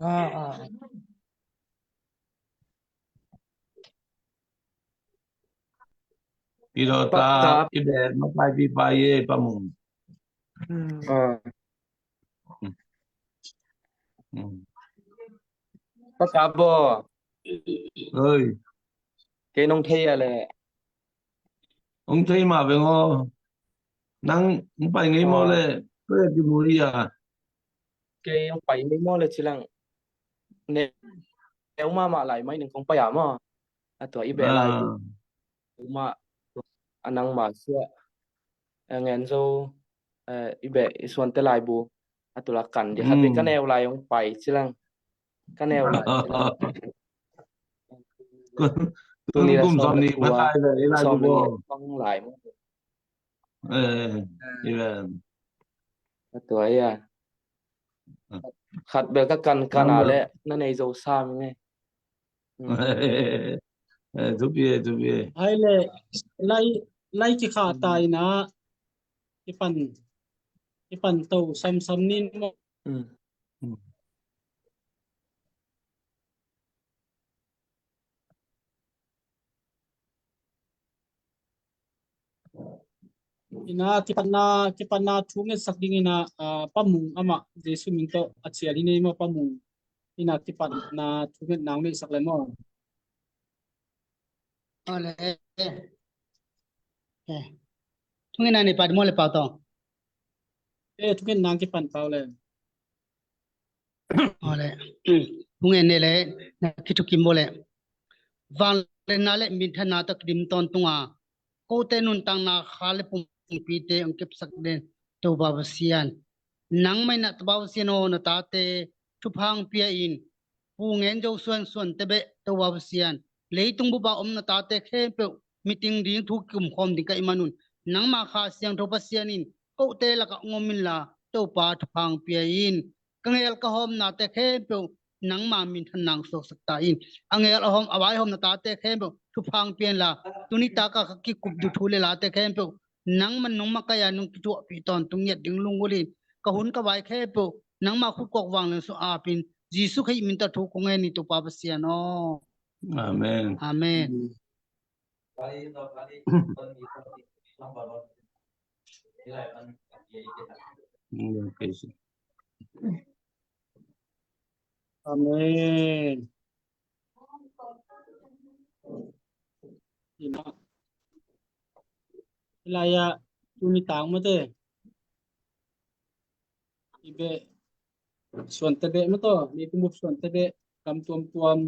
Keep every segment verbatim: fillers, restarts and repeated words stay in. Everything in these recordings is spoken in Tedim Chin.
Ah, ah. Pilota, ibe mapai pipa ye pamung. Hmm. Ah. Hmm. Paka bo. Oi. Kei nong thei a le. Ong thei ma veng o. Nang ong pai ngei mo le. Ko ya ki muri a. Kei ong pai ngei mo le cilang. Ne, neu ma ma lai mai ning kong pai a mo. A tua ibe lai. Ah. Ma a nang ma sia. A ngen zo. Eh, ibe i suan te lai bu. A tula kan di khat be ka neu lai ong pai cilang. Ka neu lai cilang. Tun kum som ni pha lai le, i lai bu bo. Pang lai mo. Eh, i ven. A tua ia. Khat be ka kan kan a le na nei zo sam nge. Eh, thupi e, thupi e. Ai le, lai, lai kikha ta ina, kipan, kipan to sam sam nin mo. Mm. Mm. Ina kipatna, kipatna thu ngetsak ding ina, ah, pamung amah Jesu min tawh a cial hi nei maw pamung. Ina kipatna thu ngetna ngetsak le maw. Ole. Eh. Thu ngetna nei pat maw le pau tawh. Eh, thu ngetna kipan pau le. Ole. Hung en ne le, na kithukim bo le. Vangliatna le minthanna tawh kidim tawntunga, kote nuntakna kha le pumpite hong kepsak den Topa Pasian. Nangmah in ah Topa Pasian aw, na tate thupha hong pia in, Pu Ngen Zo Suan, Suan Tebeh, Topa Pasian. Leitung bupa om na tate khempeuh meeting ding thu kikum khawm ding ka hih manun, nangma Kha Siangtho Pasian in kote lakah hong om inla, Topa thupha hong pia in. Ka ngel ka hawmnate khempeuh nangma minthanna hong suaksak ta in. A ngel a hawm, a vaihawm na tate khempeuh thupha hong pia inla, tuni taka ka kikup duh thu le late khempeuh nangman nong makaih a nong kithuahpih tawntung ngiat ding lunggulh in. Ka hun ka vai khempeuh nangma khut kawk vanglian sung apin, Jesu Khrih min tawh thu kong ngen hi, Topa Pasian aw. Amen. Amen. Amen. Ina. Ilaya tuni tang mate. Ibe Suan Tebeh maw tawh, leitung bup Suan Tebeh, gam tuamtuam,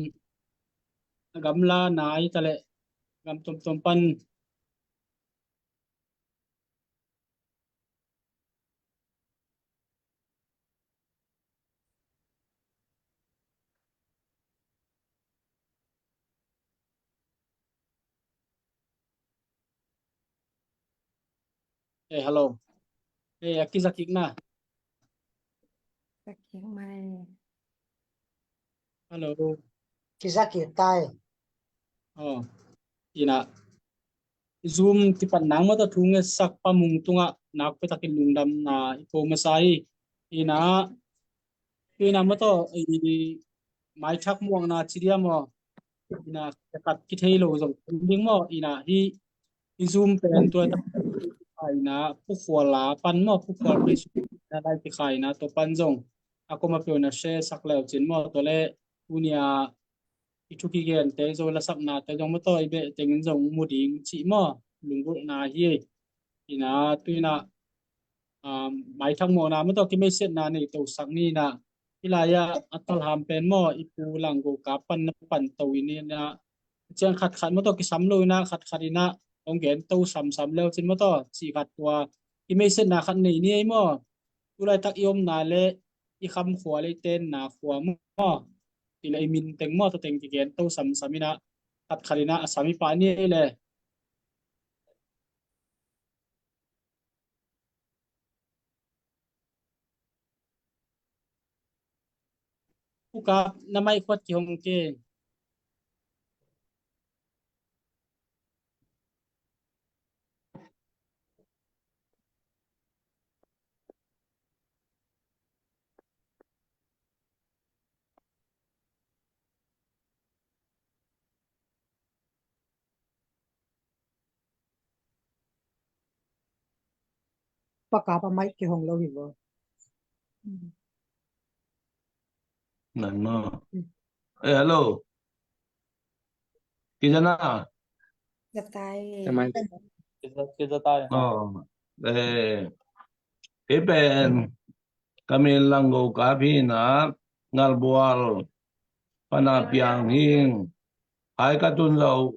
a gamla nai ta leh gam tuamtuam pan. Eh, hello. Eh, a kizak kik na. Kizak kik mai. Hello. Kizak kik tai. Oh, ina. Zoom kipat nang mawtaw thu ngetsak pamung tungah nakpi takin lungdamna i ko masa hi. Ina, ina mawtaw i maithak muakna ci diam aw. Ina, khat kithei lo zong ding maw. Ina, hi i Zoom pen tua tak ina pukhual a pan maw, pukhual pen ina lai kikha ina tua pan zong a koma peuh na share sak leu cin maw, tua le tunia i thu kigente zong, lasaknate zong mawtaw i beh tengin zong mu ding cih maw, lunggulhna hi. Ina, tu ina, um, maithak muakna mawtaw kimeisiatna nei tosak ni ina, i lai-ah a talham pen maw, i pu langgo ka pan na pan to i ni ina, ciang khatkhat mawtaw kisam lo ina, khatkhat ina hong gen to samsam leu cin mawtaw cih khat tua kimeisiatna khat nei ni ei maw. Tu laitak i omna le i kham khua le i tenna khua maw, i le i min teng maw, tua teng kigen to samsam ina, khatkhat ina a sam i pah ni ei le. Ukap na mai khuat kihong ke. pakap a mic kihong lo hi vo. Nan maw. Eh, hello. Kiza na. Kiza tai. Kiza, kiza tai. Oh. Eh, hih pen ka min Langgo Kap hi na, Ngalbual pana piang hi. Phai ka tun zo,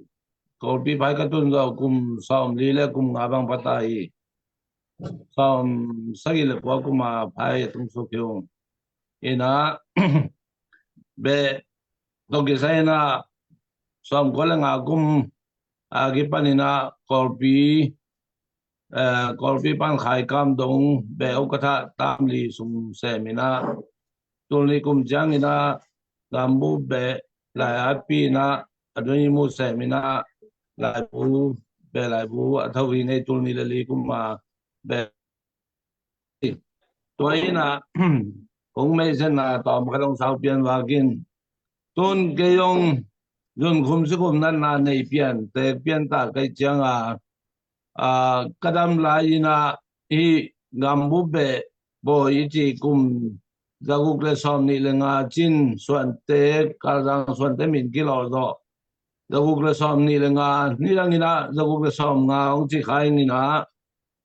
Kawlpi phai ka tun zo kum sawmli le kum nga bang pha ta hi. Sawmsagih le kua kum a phai a tung suk hi ung. Ina, beh, tawh kisai ina, sawmkua le nga kum a kipan ina, Kawlpi, eh, Kawlpi pan Khaikam dong beh ukatha tam li sung sem ina, tul nih kum ciang ina, Gambup beh lai a pi ina, a dun i mu sem ina, laibu, beh laibu a tho hi ngei, tul nih le li kum a beh. Tua ina, kong meisenna tawm khat hong sau pian vakin, tun kei zong zunkhum sikhum natna nei pian, teek pian ta kei cianga, a, ka dam lai ina, hih Gambup beh pawi i ci kum zaguk le sawmnih le nga cin Suante, Kalzang Suante min kilawh zawh, zaguk le sawmnih le nga, nidang ina zaguk le sawmnga hong ci kha ing ina,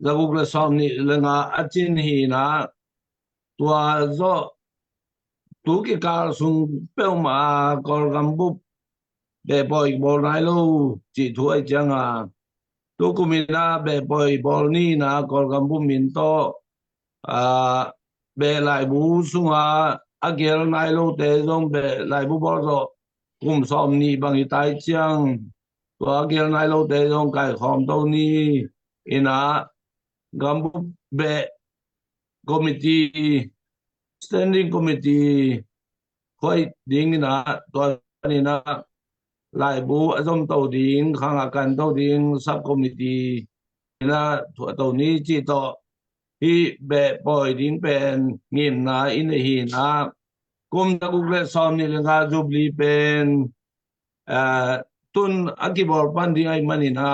zaguk le sawmnih le nga a cin hi ina, tua zawh tu kikal sung peuhmah a Kawlgam bup beh pawi bawl nai lo cih thu ahi cianga, tu kum ina beh pawi bawl ni ina Kawlgam bup min tawh, a, beh laibu sunga a gel nai lote zong beh laibu bawl zawh kum sawmnih bang hi tai ciang, tua a gel nai lote zong kaikhawm to ni ina, Gambup beh committee, standing committee khuai ding ina, tua ina laibu a zom to ding, khang a kan to ding sub committee ina thuah to ni cih tawh, hih beh pawi ding pen ngimna i nei hi ina, kum zaguk le sawmnih le nga Jubilee pen, eh, tun a kibawl pan ding ahi man ina,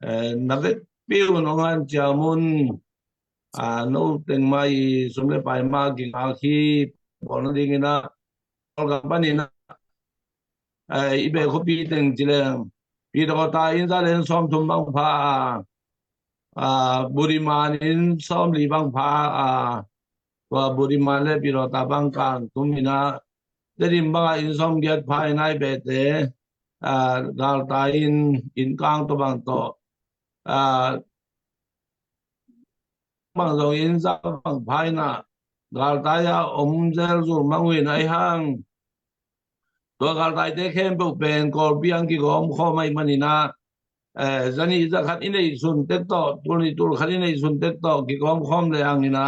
eh, na vekpi un hong hanciam un, ah, no teng mah i sum le pai mah kingak hi, bawl nading ina, Kawlgam pan ina, eh, i beh khuapi teng ci leng, Pyidawtha in za le in sawmthum bang pha a, ah, Budiman in sawmli bang pha a, tua Budiman le Pyidawtha bang kang tum ina, Tedim banga inn sawmgiat pha ina i behte, ah, galtai in inn kang tawh bang tawh, ah, bang zong inn za bang pha ina galtai a om zel zul mang uh ina ahi hang, tua galtaite khempeuh pen Kawlpi ang kigawm khawm ahi man ina, eh, zanih zakhat i neih sun tek tawh, tul nih tul khat i neih sun tek tawh kigawm khawm le ang ina,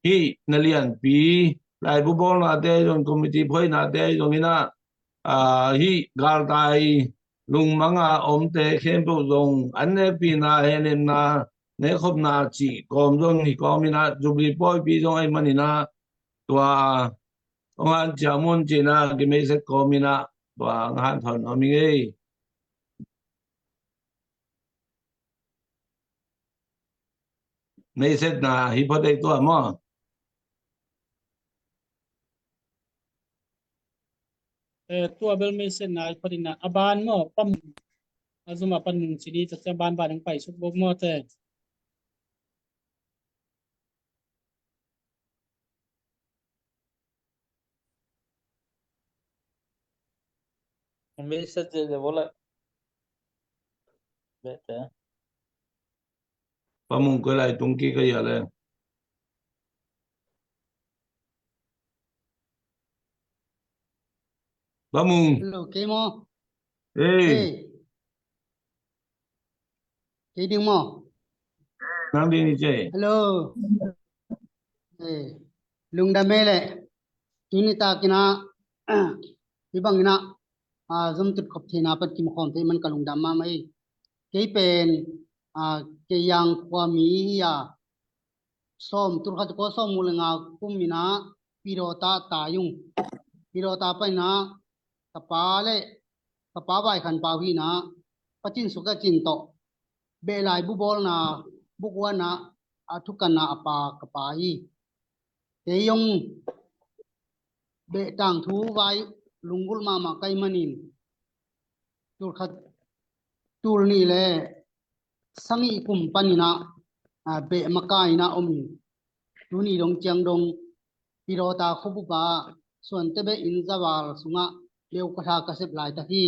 hih na lianpi, laibu bawlnate ahi zong, committee phuainate ahi zong ina, ah, hih galtai lungmanga omte khempeuh zong an nekpihna, hehnepna, nekkhopna cih kawm zong hi kawm ina, Jubilee pawipi zong ahi man ina, tua hong hanciam un ci ina, kimeiset kawm ina, tua hong hanthawn om ing ei. Meisetna hi phot ei tua maw. Eh, tua bel meisetna hi phot ina, a ban maw, pam, a zum a pan nung ci ni, tua ciang ban ban hong pai suk bok maw te. Message de bola. Bete. Pa Mung koi lai tung kik a hia le. Pa Mung. Hello, kei maw? Hey. Hey. Kei ding maw? Nang ding ni ce. Hello. Hey. Lungdam ei le. Tuni tak ina, hih bang ina, ah, zom tut khop theihna pan kimu khawm thei man ka lungdam mahmah hi. Kei pen, ah, kei Yang khua mi hi a, sawm, tul khat kua sawm mu le nga kum ina Pyidawtha tai ung. Pyidawtha pan ina ka pa le, ka pa Vai Khan Pau hi ina, Pa Cin Suk a cin tawh beh laibu bawlna, bukhuanna, a thukanna a pa ka pa hi. Kei zong beh tangthu vai lunggulh mahmah ka hih manin tul khat, tul nih le sagih kum panin ah, ah, beh makaih in ah om hi. Tuni dong ciang dong Pilawta khuabup ah Suante beh inn zaval sungah leu ka hla ka sep laitak hi.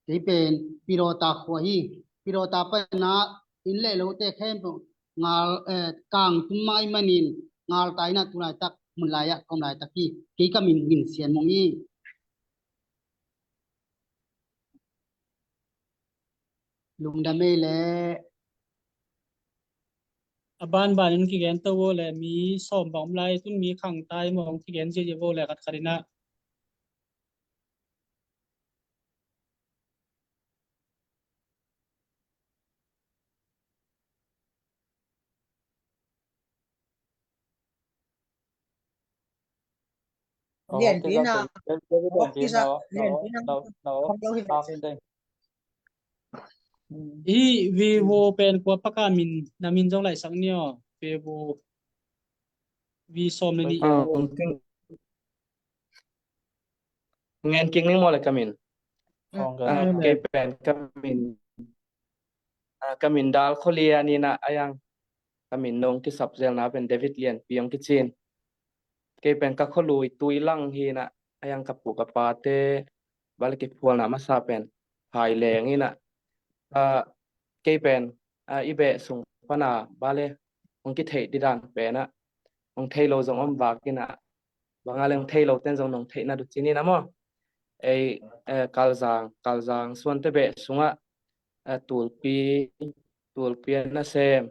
Kei pen Pilawta khua hi. Pilawta panin ah inn le lote khempeuh ngal, eh, kang tum mah ahih manin ngalta in ah tu laitak mun lai ah ka om laitak hi. Kei ka min Gin Sian Mung hi. Lungdam ei leh. A banbanin kigen to vo leh, mi sawm bang om lai, tun mi khangtai mawng kigen ziazia vo leh, khat khat in ah. Lianpi na, lianpi na, lianpi na, hi. Vivo pen kua paka min, na min zong laisak ni aw. Vivo, vi sawm le nih. Ngen kik ning maw le ka min. Kei pen ka min, ah, ka min Dal Khawlian in ah, a yang ka min nong kisap zelna pen David Lianpi ong kici in. Kei pen ka khualui Tuilang hi in ah, a yang ka pu ka pate bale kiphualna masa pen Haileng in ah, ah, kei pen, ah, i beh sung pana bale ong kitheih didan pen ah ong thei lo zong om vak in ah, bang a leng thei lo ten zong nong theihna duh cin in ah maw. Ei, eh, Kalzang, Kalzang Suante beh sungah, eh, tulpi, tulpi a nasem,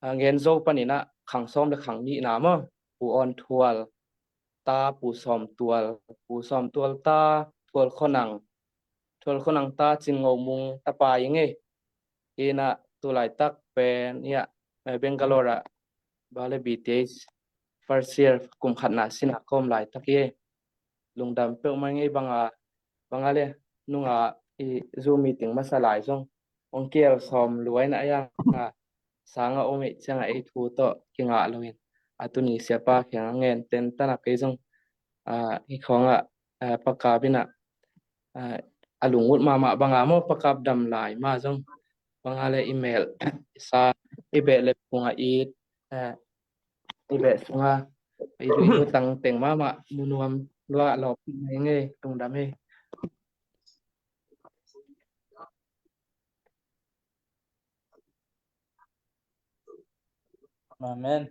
ah, ngen zo panin ah khang sawm le khang nihna maw. Pu Awn Thual ta, Pu Sawm Tual, Pu Sawm Tual ta, Thual Khonang, Thual Khonang ta, Cin Ngo Mung tapa i ngei. Hi in ah tu laitak pen, ya, eh, Bangalore ah bale B T H first year kum khatna sin ah ka om laitak hi. Lungdam peuhmah ing ei. Bang a, bang a le nung a i Zoom meeting masa lai zong ong kiel sawm lua in ah, a yang a sang a om ei ciang ah ei thu tawh kingah lo in, a tuni siapa kiang a ngen ten tan ah kei zong, ah, hi khawng ah, ah, pakap in ah, ah, a lungut mahmah bang a maw, pakap dam lai mah zong, bang a le i mel sa, i beh le phung a it, ah, i beh sung a i lutang teng mahmah mu nuam lua lawp mai ngei. Lungdam ei. Amen.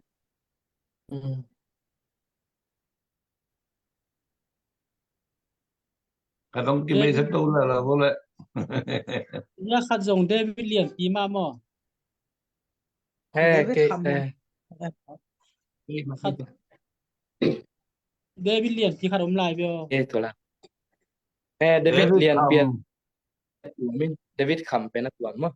Ka dong ki mei sa to la la bo le. Ya khat zong David Lianpi mah maw. He, David Kham. David Lianpi khat om lai bia. He, David Lianpi. Min David Kham pen a tuang maw.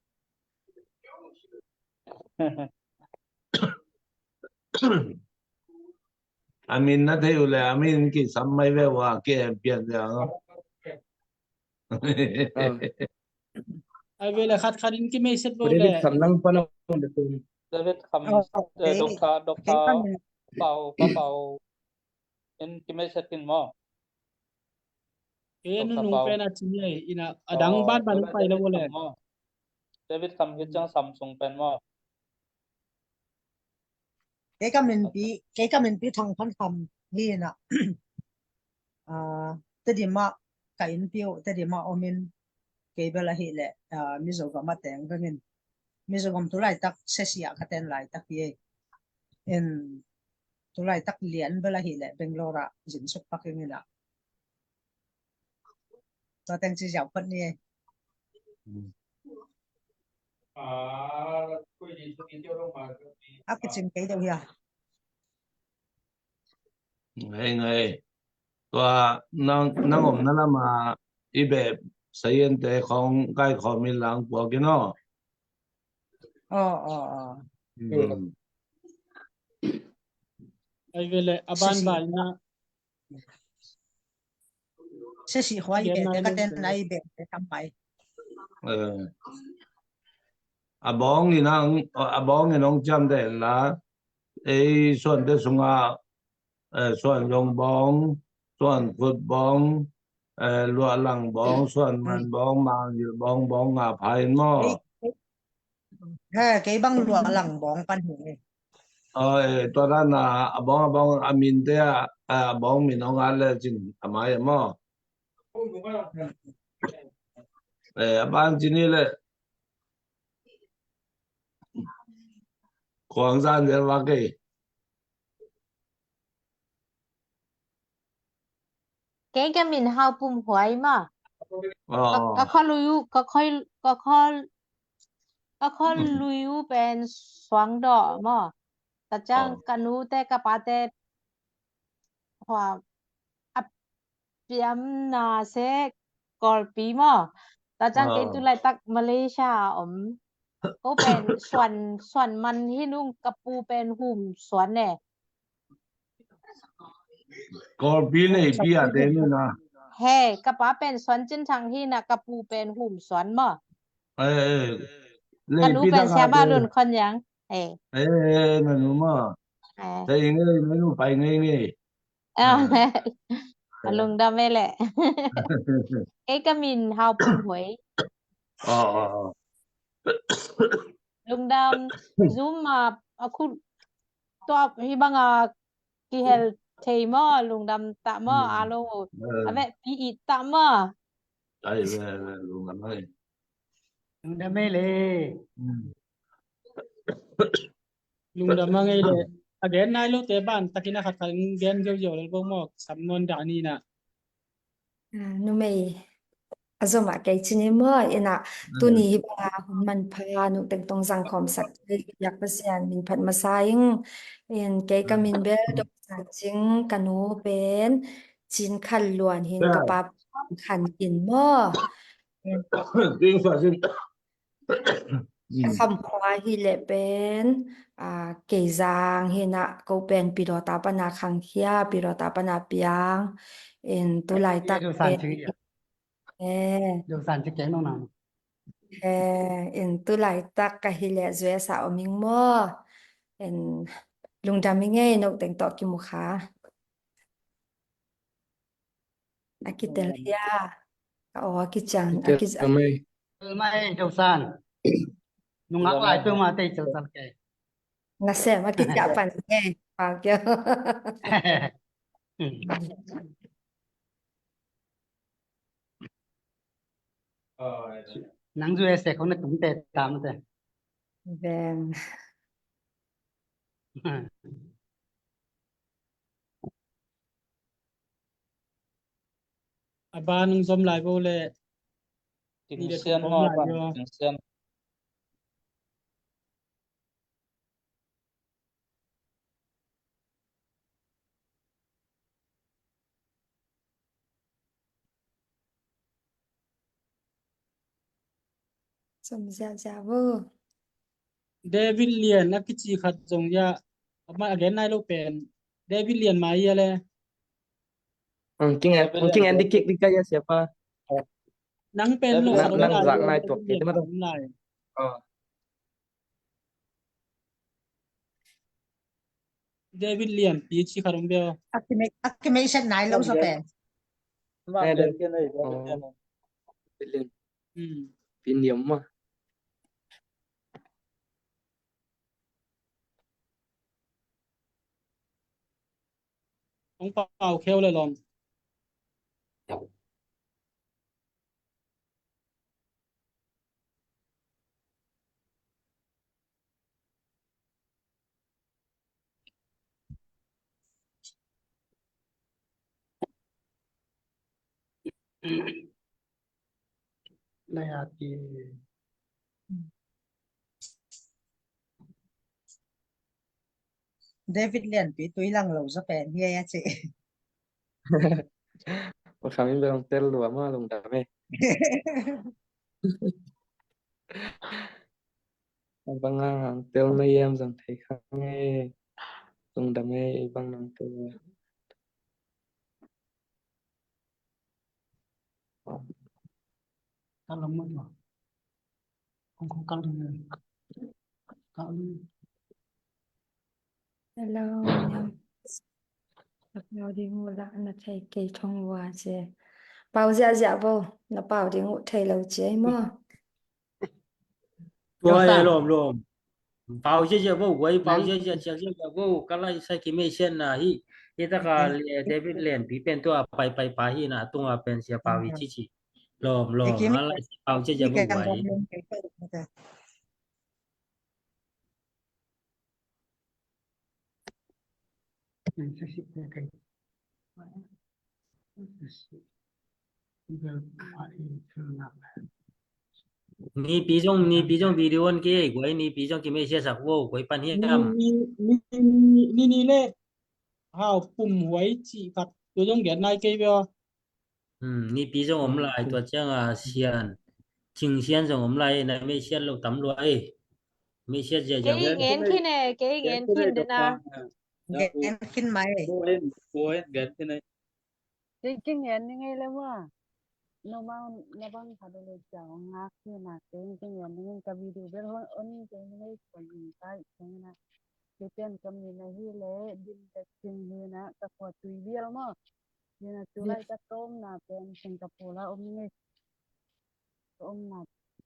A min na thei uh le, a min kisam mai ve ua, ki en pian ve ua. Ai ve le khat khat in ki mei set bo le. David Kham nang pan a. David Kham, Doctor, Doctor Pau, Pa Pau. In ki mei set in maw. Kei a nunung pen a ci hi, in a dang banban pai lo le. David Kham hi ciang Samsung pen maw. Kei ka minpi, kei ka minpi Thang Phan Kham hi in a. Ah, Tedim ah ka innpi uh, Tedim ah om in, kei bel ahih leh, ah, Mizo gam ah teng veng in. Mizo gam tu laitak sesi ah ka ten laitak hi. In tu laitak lian bel ahih leh Bangalore ah zin suk pak ing in a. Tua teng ci ziau phot ni. A kicing kei deuh hia. Ngai ngai. Tua nang, nang omna lam ah i beh sayiante khawng kaikhawm in lang puak in aw. Aw, aw, aw. Ai ve le, a banban na. Sesi khua i beh te ka ten na i beh te tam pai. A bawng in ang, a bawng in hong ciamteh inla, ei suante sungah, eh, suan zong bawng, suan khut bawng, eh, luahlang bawng, suan man bawng, mangngilh bawng, bawng nga pha in maw. Kei, kei, he, kei bang luahlang bawng pan hi. Aw, eh, tua dan a, a bawng, a bawng, a minte a, a bawng min hong at le cin, a mai a maw. Eh, a ban cin hi le. Khuang zan zel va kei. Kei ka min Hau Pum Huai maw. Aw. Ka, ka khualui uh, ka khual, ka khual, ka khualui uh pen Suangdoh maw. Tua ciang, aw, ka nute ka pate hua a piamna se Kawlpi maw. Tua ciang kei, aw, tu laitak Malaysia a om. Ko pen Suan, Suan man hi nung, ka pu pen Hum Suan ne. Kawlpi nei pi a te ni na. He, ka pa pen Suan Cin Thang hi na, ka pu pen Hum Suan maw. Eh, eh. Ka nu pen Siama Lun Khon Yang. Eh. Eh, eh, na nu maw. Eh. Te i ngei, na nu pai ngei ngei. Ah, eh. A lungdam e le. Kei ka min Hau Pum Huai. Aw, aw, aw. Lungdam, Zoom a, a khu tua hi bang a kihel thei maw, lungdam ta maw, a lo, a vekpi it ta maw. Ai, ve, ve, lungdam ai. Lungdam ai le. Lungdam a ngei le. A gen nai lote ban takin a khat khat gen ziau ziau lel bo maw, sam nawn dah ni na. Ah, numei a zom ah kei cin hi maw, ina, tuni hi banga hun manpha, nu teng tong zang khawm sak kei, yak Pasian min phat masa ing, in kei ka min bel Dong San Cing, ka nu pen Cin Khan Luan hin, ka pa Khan Tin maw. Ding sa sin. Ka kham khua hi leh pen, ah, Keizang hi na, ko pen Pidawta pana khangkhia, Pidawta pana piang. In tu laitak pen, eh, eh, in tu laitak ka hi leh U S A om ing maw. In lungdam ing ei, no teng tawh kimu kha. A kitel hia. Ka aw a kiciang, a kitel kici- mai. Mai, Dosan. Nungak lai tu ma tei cel cel ke. Nasem a kiciah pan ke. Pa kio. Nang U S A khong na tung te tam te. Veng. A ba nung zom lai bo le. Tingsian maw, ba tingsian. Zom ziahziah vo. David Lian a kici khat zong ia, a gen nai lo pen David Lian mai ia le. Ang king en, ang king en dikik dikik ia siapa. Nang pen lo nang zak nai tuak kei te ma. David Lian pi ci khat om bia. A kimei, a kimei set nai lo sa pen. Pin diam ma. Ong pau kheu le long. David Lianpi tui lang lo zaw pen hi a ci. Ua khamin bel hong tel lua ma lungdam e. Bang a hong tel na yam zong thei khang e. Lungdam e, bang nong tel. Kal lam mah tua. Kong kong kal ding. Hello. Na pau ding uh lah na thei kei thong vua cia. Pau ziahziah vo. Na pau ding uh thei lo cia maw? Tua e lawm lawm. Pau ziahziah vo guai, pau ziahziah, ziahziah vo. Ka lai sai kimei sian na hi. Hi taka David Len pi pen tua pai pai pa hi na tunga pen sia pau hi cici. Lawm lawm. Ka lai sai pau ziahziah vo guai. Nipi zong, nipi zong video on kei, guai nipi zong kimei siasak vo, guai pan hiam. Ni, ni, ni, ni, ni le hau pum huai ci khat, tu zong gen nai kei veo. Hmm, nipi zong om lai, tua ciang a sian. Cing sian zong om lai, na mei siat lo tam lua e. Mei siat ziahziah. Kei ngen khin e, kei ngen khin dena. Ngen khin mai. Kei kingen ni ngei le mua. No mau na bang khat le ciang ngak khin a, kei kingen ni ngei ka video bel hon on kei ni ngei kong kai kei na. Kei pen ka min ahi le Dim Za Cing hi na, ka khua Tuivial maw. Hi na tulaitak ka omna pen Singapore a om ngei. Ka omna.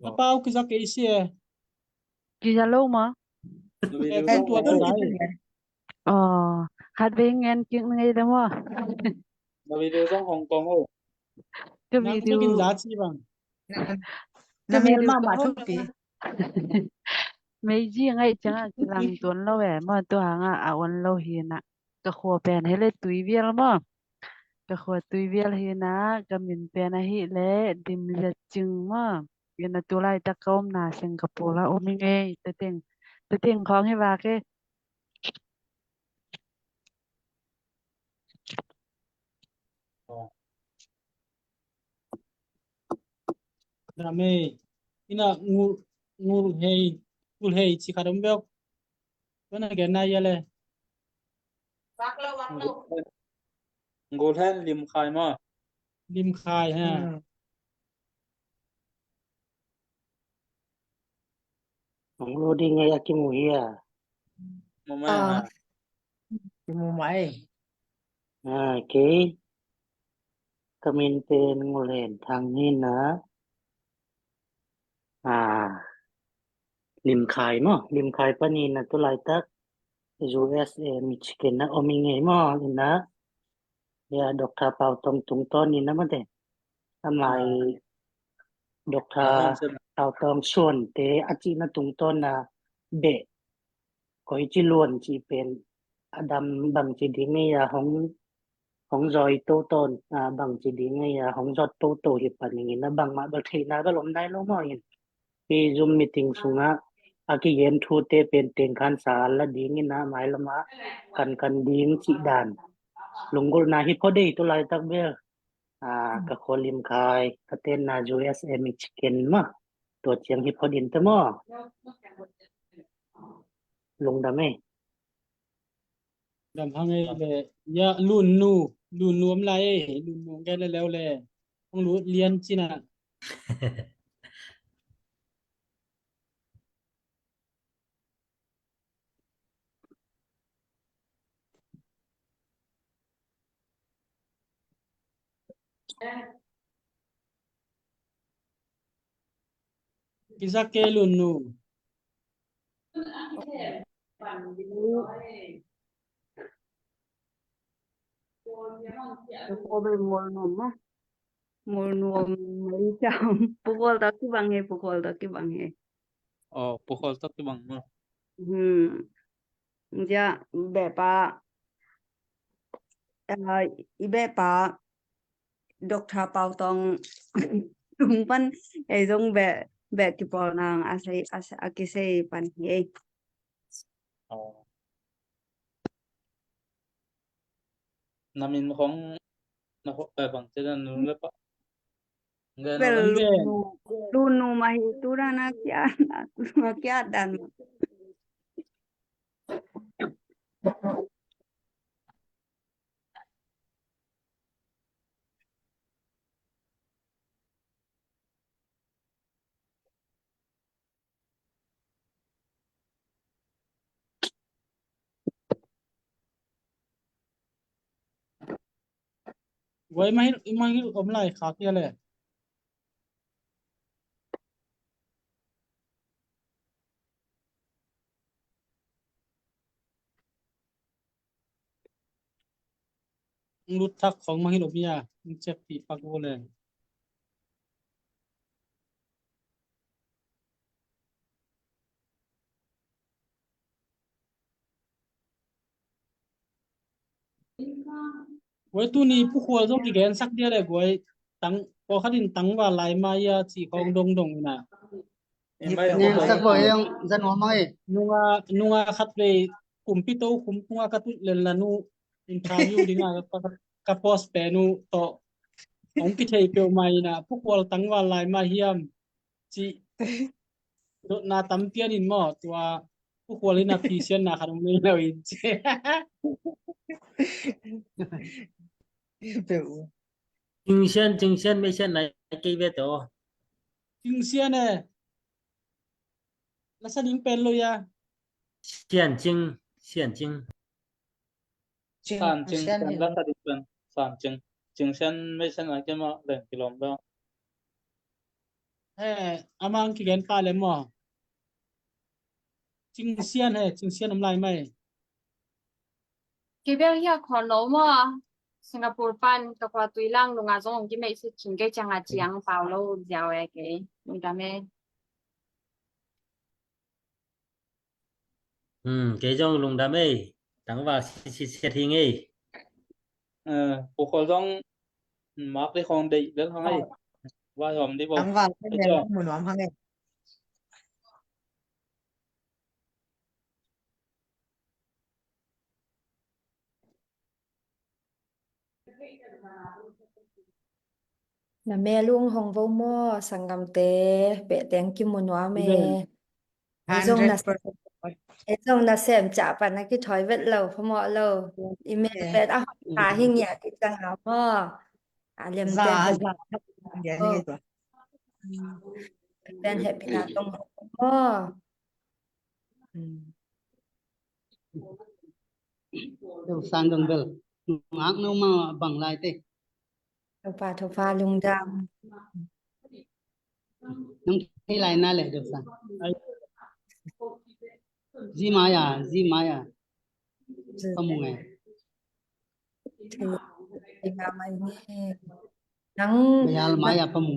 Ka pau kizak kei si e. Kiza lo maw. Ka video zong khat vei ngen kik ngei le maw. Ka video zong Hong Kong o. Ka video. Na mel mahmah thupi. Meiji ngai ciang a kilang tuan lo e maw, tua hang a a on lo hi na. Ka khua pen hi le Tuivial maw. Ka khua Tuivial hi na, ka min pen ahi le Dim Za Cing maw. Hi na tulaitak ka omna Singapore a om hi ngei, tateng, tateng khawng hi vak e. Dam e, ina ngul, ngul hei, ngul hei ci khat om bek. Tua na gen nai a le. Ngul hen Lim Khai maw. Lim Khai ha. Hong lo ding ngai a kimu hi a. Mu mai a. Kimu mai. A, kei. Ka min pen Ngul Hen Thang hi na. A, Lim Khai maw. Lim Khai panin a tulaitak U S A Michigan a om hi ngei maw. Hi na. Ya, Doctor Pau Tong tungtawn in a mate. Amai Doctor Pau Tong suante a cihna tungtawn a beh. Koi ci luan ci pen a dam bang ci ding ngei a hong, hong zoi to ton, a, bang ci ding ngei a hong zot to to hi pan ngin a bangmah bel theihna bel om nai lo maw in. Hi Zoom meeting sungah a kigen thute pen tengkhansa la ding in a mailam a kankan ding cih dan. Lunggulhna hi phot ei tulaitak bel. A, ka khua Lim Khai, ka tenna U S A Michigan maw. Tua ciang hi phot in te maw. Lungdam ei. Dam hang ei le. Ya, Lunnu, Lunnu om lai ei, Lunnu gen le leu le. Hong lut lian cina. Kizak kei Lunnu. Ka khua bel Mualnuam maw. Mualnuam Malaysia. Pu Khual tawh kibang hi, Pu Khual tawh kibang hi. Oh, Pu Khual tawh kibang maw. Hmm. Ja, beh pa. A, i beh pa Doctor Pau Tong tung pan ei zong beh, beh kipawl nang a sei, a sei, a kisei pan hi ei. Oh. Na min khong, na khong, eh, bang ci dan nu le pa. Bel Lunnu, Lunnu mah hi tu dan a kia, a kia dan. Guai, mahil, mahil om lai khak hia le. Lut thak khong mahil om hia, ciak pi pak vo le. Guai, tuni Pu Khual zong kigensak dia le guai, tang, pawlkhat in tangval lai mah hia ci khong dongdong ina. Ngensak vo, ei zong za nuam hang ei. Nunga, nunga khat vei kumpi to khum tunga ka tut lel la nu interview dinga ka, ka, ka post pen uh tawh hong kithei peuhmah ina, Pu Khual tangval lai mah hiam cih dotna tam pian in maw, tua Pu Khual in a phisianna khat hong nei lo in ci. Cingsian, Cingsian, meisian nai kei ve tawh. Cingsian e. Lasa ding pen lo ia. Sian Cing, Sian Cing. San Cing, San Cing, lasa ding pen San Cing. Cingsian meisian nai kei mah leng kilawm lo. He, amang kigen pah le maw. Cingsian he, Cingsian om lai mai. Kei bel hia khawl lo maw. Singapore pan ka khua tui lang lunga zong hong kimeih sit khin kei cianga ciang pau lo ziau e kei. Lungdam e. Hmm, kei zong lungdam e. Tangval sit sit sit hing e. Eh, Pu Khual zong mak dei khong deih lel hang e. Vai hom dei bo. Tangval lel hong mu nuam hang e. Na mel ung hong vo maw, sanggamte, beh teng kimu nuam e. Ei zong na, ei zong nasem ciah pan a kithawi vet lo, phamawh lo. I mel vet a hong ta hi ngiat i cang a maw. A lem pen heh, pen heh pina tong maw. Dosang dong bel. Ngak no ma bang lai te. Topa, Topa lungdam. Nang thei lai na le Dosang. Zi mai a, zi mai a. Ka mu nge. Thei, thei mai mai nge. Nang, mayal mai a ka mu.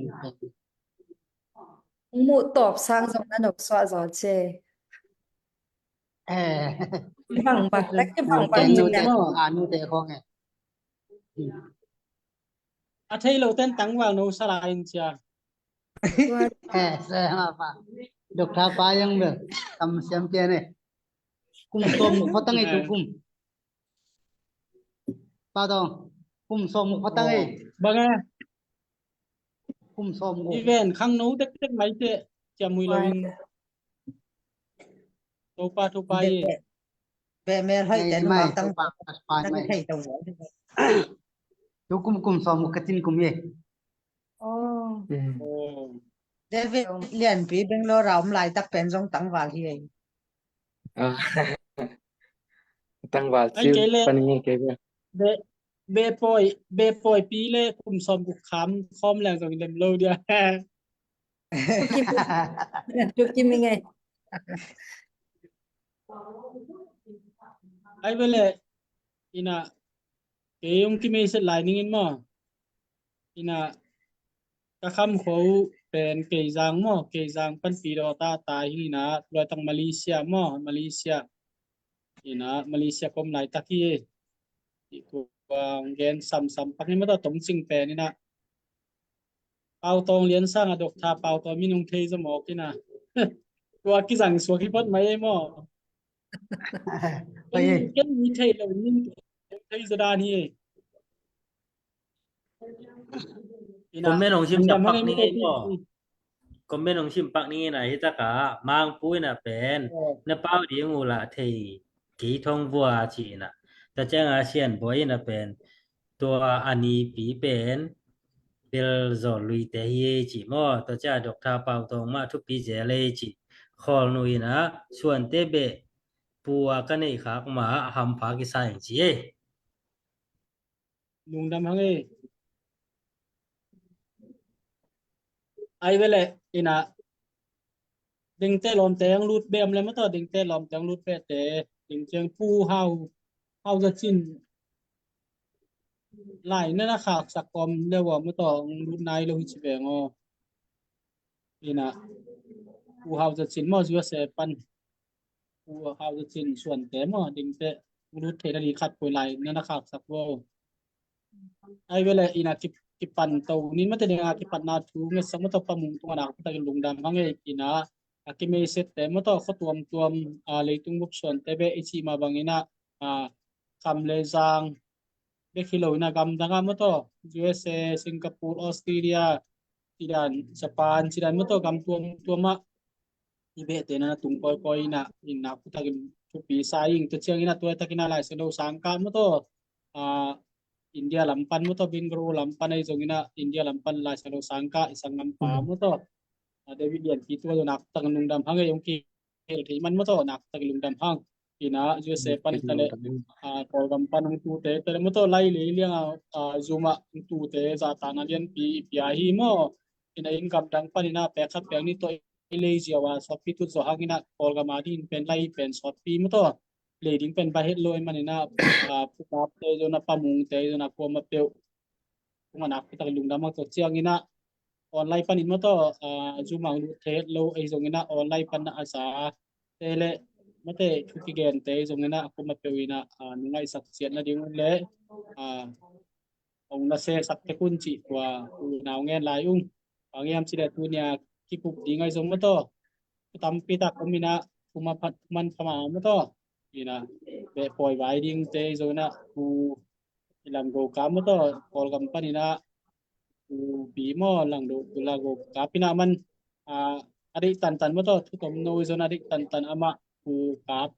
Muh tawp sang zong na nop suah zaw ce. Eh. Bang bang, tak ci bang bang ci ne. Anu te khong e. A thei lo ten tangval no sa lai in cia. Eh, se ma pa. Doctor pa yang bel. Kam siam pian e. Kum sawm mu phatang e tu kum. Pa Tawng, kum sawm mu phatang e. Bang e. Kum sawm mu. Event khangno tektek mai te, ciamui lo in. Topa, Topa e. Be mel hoi te nu mai tang pa, pa mai. Tu kum, kum sawm mu ka cin kum e. Oh. David Lianpi Bangalore a om laitak pen zong tangval hi e. Ah. Tangval ci pan hi kei ve. Be, be poi, be poi pi le kum sawm guk kham khawm leng zong lem lo dia. Tukim i ngei. Ai bele ina kei ung kimei set lai ningin maw. Ina ka kham kho uh pen Keizang maw, Keizang panpi daw ta ta hi ina, luai tang Malaysia maw, Malaysia. Ina Malaysia kom laitak hi. I kuang gen samsam pak hi mata tong cing pen ina. Pau Tawng Lian Sang a Doctor Pau Tawng min ung thei zaw mawk ina. Tua kizang suak hi phot mai ei maw. Ken mi thei lo min thei zaw dan hi. Comment hong sim pak ning ei maw. Comment hong sim pak ning ei na hi taka Mangpu ina pen na pau ding uh la thei kei thong vua ci ina. Ta ciang a Sian Boi ina pen tua a nipi pen bel zawl luite hi ci maw. Tua ciang a Doctor Pau Tawng mah thupi zel ei ci. Khawl nu ina suante beh pua ka neih khak mah hampha kisa ing ci ei. Lungdam hang e. Ai vele ina dingte lawmte ang lut bem le maw taw, dingte lawmte ang lut behte ding ciang Pu Hau, Hau Za Cin lai na na khaksak kawm le wa maw taw ang lut nai lo hi ci veng aw. Ina Pu Hau Za Cin maw U S A pan Pu Hau Za Cin suante maw dingte lut thei na di khat poi lai na na khaksak lo. Ai vele ina ki, kipan to nin mate dinga kipatna thu ngetsak maw taw Pa Mung tungah nakpi takin lungdam hang ei. Ina a kimeiset te maw taw khuatuamtuam a leitung bup suante be i cih mah bangina a kam le zang bek hi lo ina gamdang ah maw taw U S A, Singapore, Australia, cidan Japan cidan maw taw gam tuamtuam ah i behte na na tung kawikawi ina ina nakpi takin thupi sa ing. Tua ciang ina tua takin a Lai Siangtho sangkah maw taw a India lam pan maw taw Bangalore lam pan ahi zong ina India lam pan Lai Siangtho sangkah i sanggam pa maw taw a David Lianpi tua zong nakpi takin lungdam hang ei, ong ki hel thei man maw taw nakpi takin lungdam hang. Ina U S A pan ta le a Kawlgam pan ong tute ta le maw taw lai lei liang a Zoom ah ong tute zahtakna lianpi i pia hi maw. Ina inn gamdang pan ina pek khat pek nih tawh i lei ziau a sawtpi tut zawh hang ina Kawlgam a dingin pen lai pen sawtpi maw taw lei ding pen bai het lo i man ina Pu Kap te zong a Pa Mung te zong a kuama peuh tungah nakpi takin lungdam hang. Tua ciang ina online panin maw taw Zoom ah lut thei het lo ahi zong ina online pan na a za te le mate thu kigen te zong ina a kuama peuh ina nungaisak ciat nading le ong na sesak tek un cih tua u nau ngen lai ung. Bang hiam cih le tunia kikup ding ahi zong maw taw tampi tak om ina kuman phamah maw taw ina beh pawi vai ding te ahi zong ina u i Langgo Kap maw taw Kawlgam pan ina u bi maw Langdo u Langgo Kap ina man a deih tantan maw taw thu tom no i zong a deih tantan amah u Kap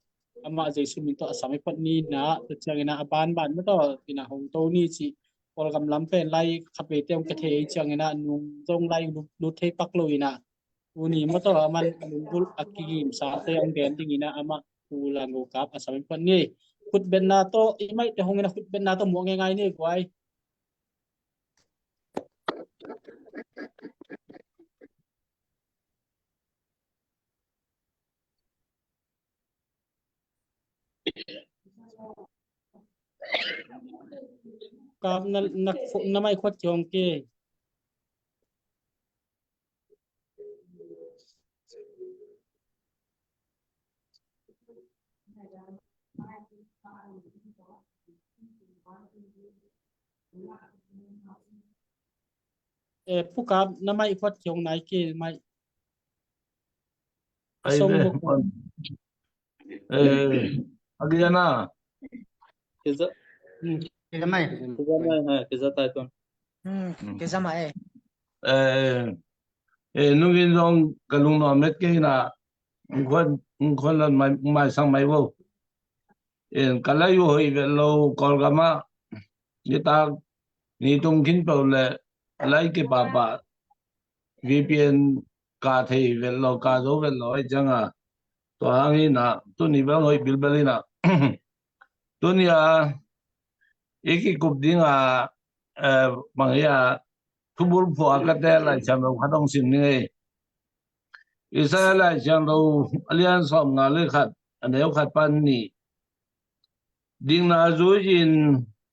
amah Jesu min tawh a sam i phot ni na tua ciang ina a banban maw taw ina hong to ni cih Kawlgam lam pen lai khat veite hong ka thei ciang ina nung zong lai lut thei pak lo ina tuni maw taw a man lunggulh a kigimsa te hong gen ding ina amah u Langgo Kap a sam i phot ni. Khutbetna tawh i maihte hong ina khutbetna tawh muak ngeingai ni guai. Kap na, na, na mai khuat ciong ke. Eh, Pu Kap na mai khuat ciong nai ke mai. Ai song ve. Eh, a gina. Kiza. Hmm. Kiza mai. Kiza mai, ha, kiza tai ton. Hmm, kiza mai. Eh, eh, nungin zong ka lungnuam met kei na, ngkon, ngkon lan mai, mai sang mai vo. In ka lai uh hoih vet lo Kawlgam ah nitak ni tung khin peuh le lai kipahpah V P N ka thei vet lo ka zo vet lo ahi cianga tua hang hi na tuni bel hoih bilbel hi na tuni a i kikup dinga bang hi a thubul phuah a ka te Lai Siangtho khat hong sim ni ngei. Isaiah Lai Siangtho a lian sawmnga le khat a neu khat pan nih. Dikna zui-in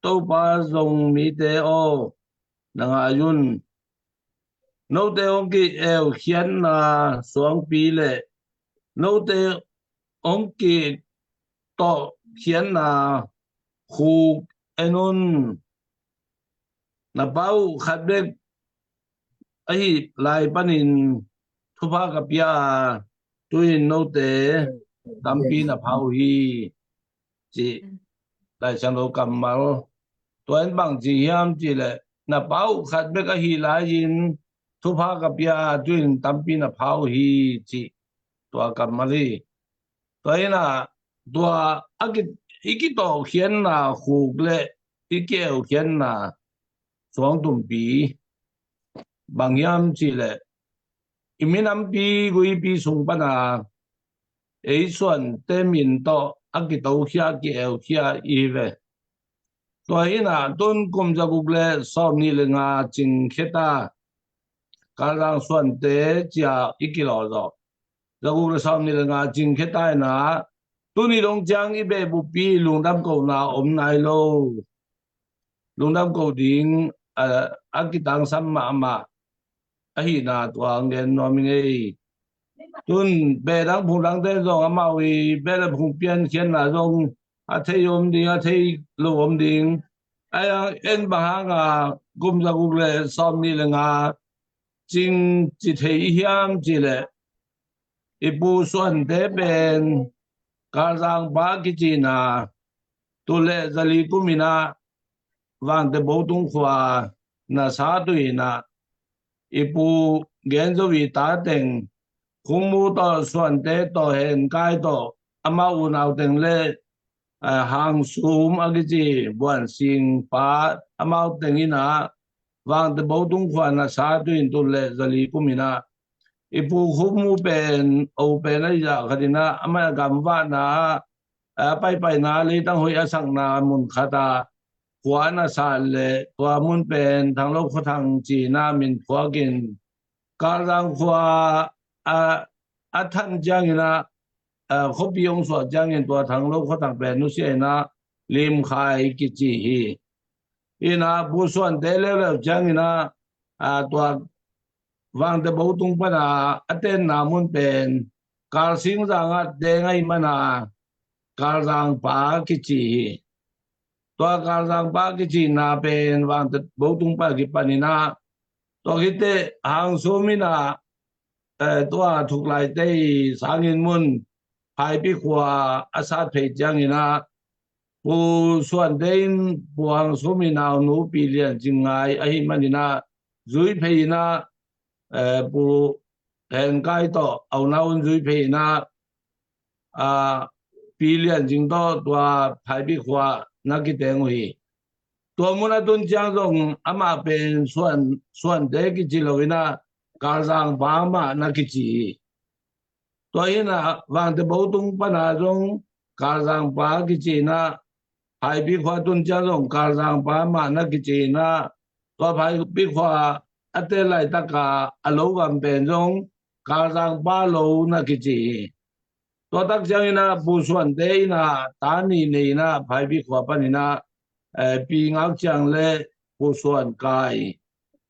Topa zong mite aw na ngai un. Note hong ki-eukhiatna suangpi le note hong kitawhkhiatna khuk en un. Na Pa uh khat bek ahi lai panin thupha ka pia a, tu-in note tampi na pha uh hi, ci Lai Siangtho kammal. Tua in bang ci hiam cih leh na Pa uh khat bek ahi lai-in thupha ka pia a, tu-in tampi na pha uh hi, ci tua kammal hi. Tua in a tua a ki, i kitawhkhiatna khuk le i ki-eukhiatna suangtumpi bang hiam cih leh i minampi guipi sung pana ei suante min tawh a kitokhia ki-eukhia i hi ve. Tua hi na tun kum zaguk le sawmnih le nga cing kheta Kalzang Suante cia i kilaw zawh. Zaguk le sawmnih le nga cingkhia ta in ah, tuni dong ciang i beh buppi lungdam kohna om nai lo. Lungdam koh ding a, a kitangsam mahmah ahihna tua hong gen nuam ing ei. Tun beh dang phung dangte zong amau i beh le phung piankhiatna zong a thei om ding, a thei lo om ding. Ai ang en bang hanga kum zaguk le sawmnih le nga cing ci thei i hiam ci leh, i Pu Suante pen Kalzangpa kicina tul le zali kum in ah Vangtebo tung khua na sa tu in ah, i Pu Gen Zo i ta teng, Khum Mu tawh, Suante tawh, Hen Kai tawh, amau unau teng le, eh, Hang Sum a kici Buan Sing pa amau teng in ah Vangtebo tung khua na sa tu in tul le zali kum in ah, i Pu Khum Mu pen, o pen a i zah khat in ah, amah a gamvahna ah, a paipaina leitang hoih a sakna mun khat ah khua na sa le, tua mun pen Thanglo Khua Thang ci in ah min phuak in, Kalzang khua a, a than ciangin ah, a, khuapi hong suak ciangin tua Thanglo Khua Thang pen nusia in ah Lim Khai kici hi. In ah Pu Suante leuleu ciangin ah, a, tua Vangtebo tung pana a tenna mun pen Kalsing zang ah teng ahih mana Kalzangpa kici hi. Tua Kalzangpa kicina pen Vangtebo tung pan kipan in ah, tua khit teh Hang Sum in ah, eh, tua Thuk Laite i sangin mun Phaipi khua a sat phei ciangin ah, Pu Suante in Pu Hang Sum i naunu Pi Lian Cing ngai ahih manin ah zui phei in ah, eh, Pu Hen Kai tawh a unau un zui phei in ah, a, Pi Lian Cing tawh tua Phaipi khua na kiteng uh hi. Tua mun a tun ciang zong amah pen Suan, Suante kici lo in ah Kalzangpa mah na kici hi. Tua hi in ah Vangtebo tung pana zong Kalzangpa kici in ah, Phaipi khua tun ciang zong Kalzangpa mah na kici in ah, tua Phaipi khua a tel laitak a a lo gam pen zong Kalzangpa lo na kici hi. Tua tak ciangin ah Pu Suante in ah ta nih nei in ah Phaipi khua panin ah, eh, Pi Ngak Ciang le Pu Suan Kai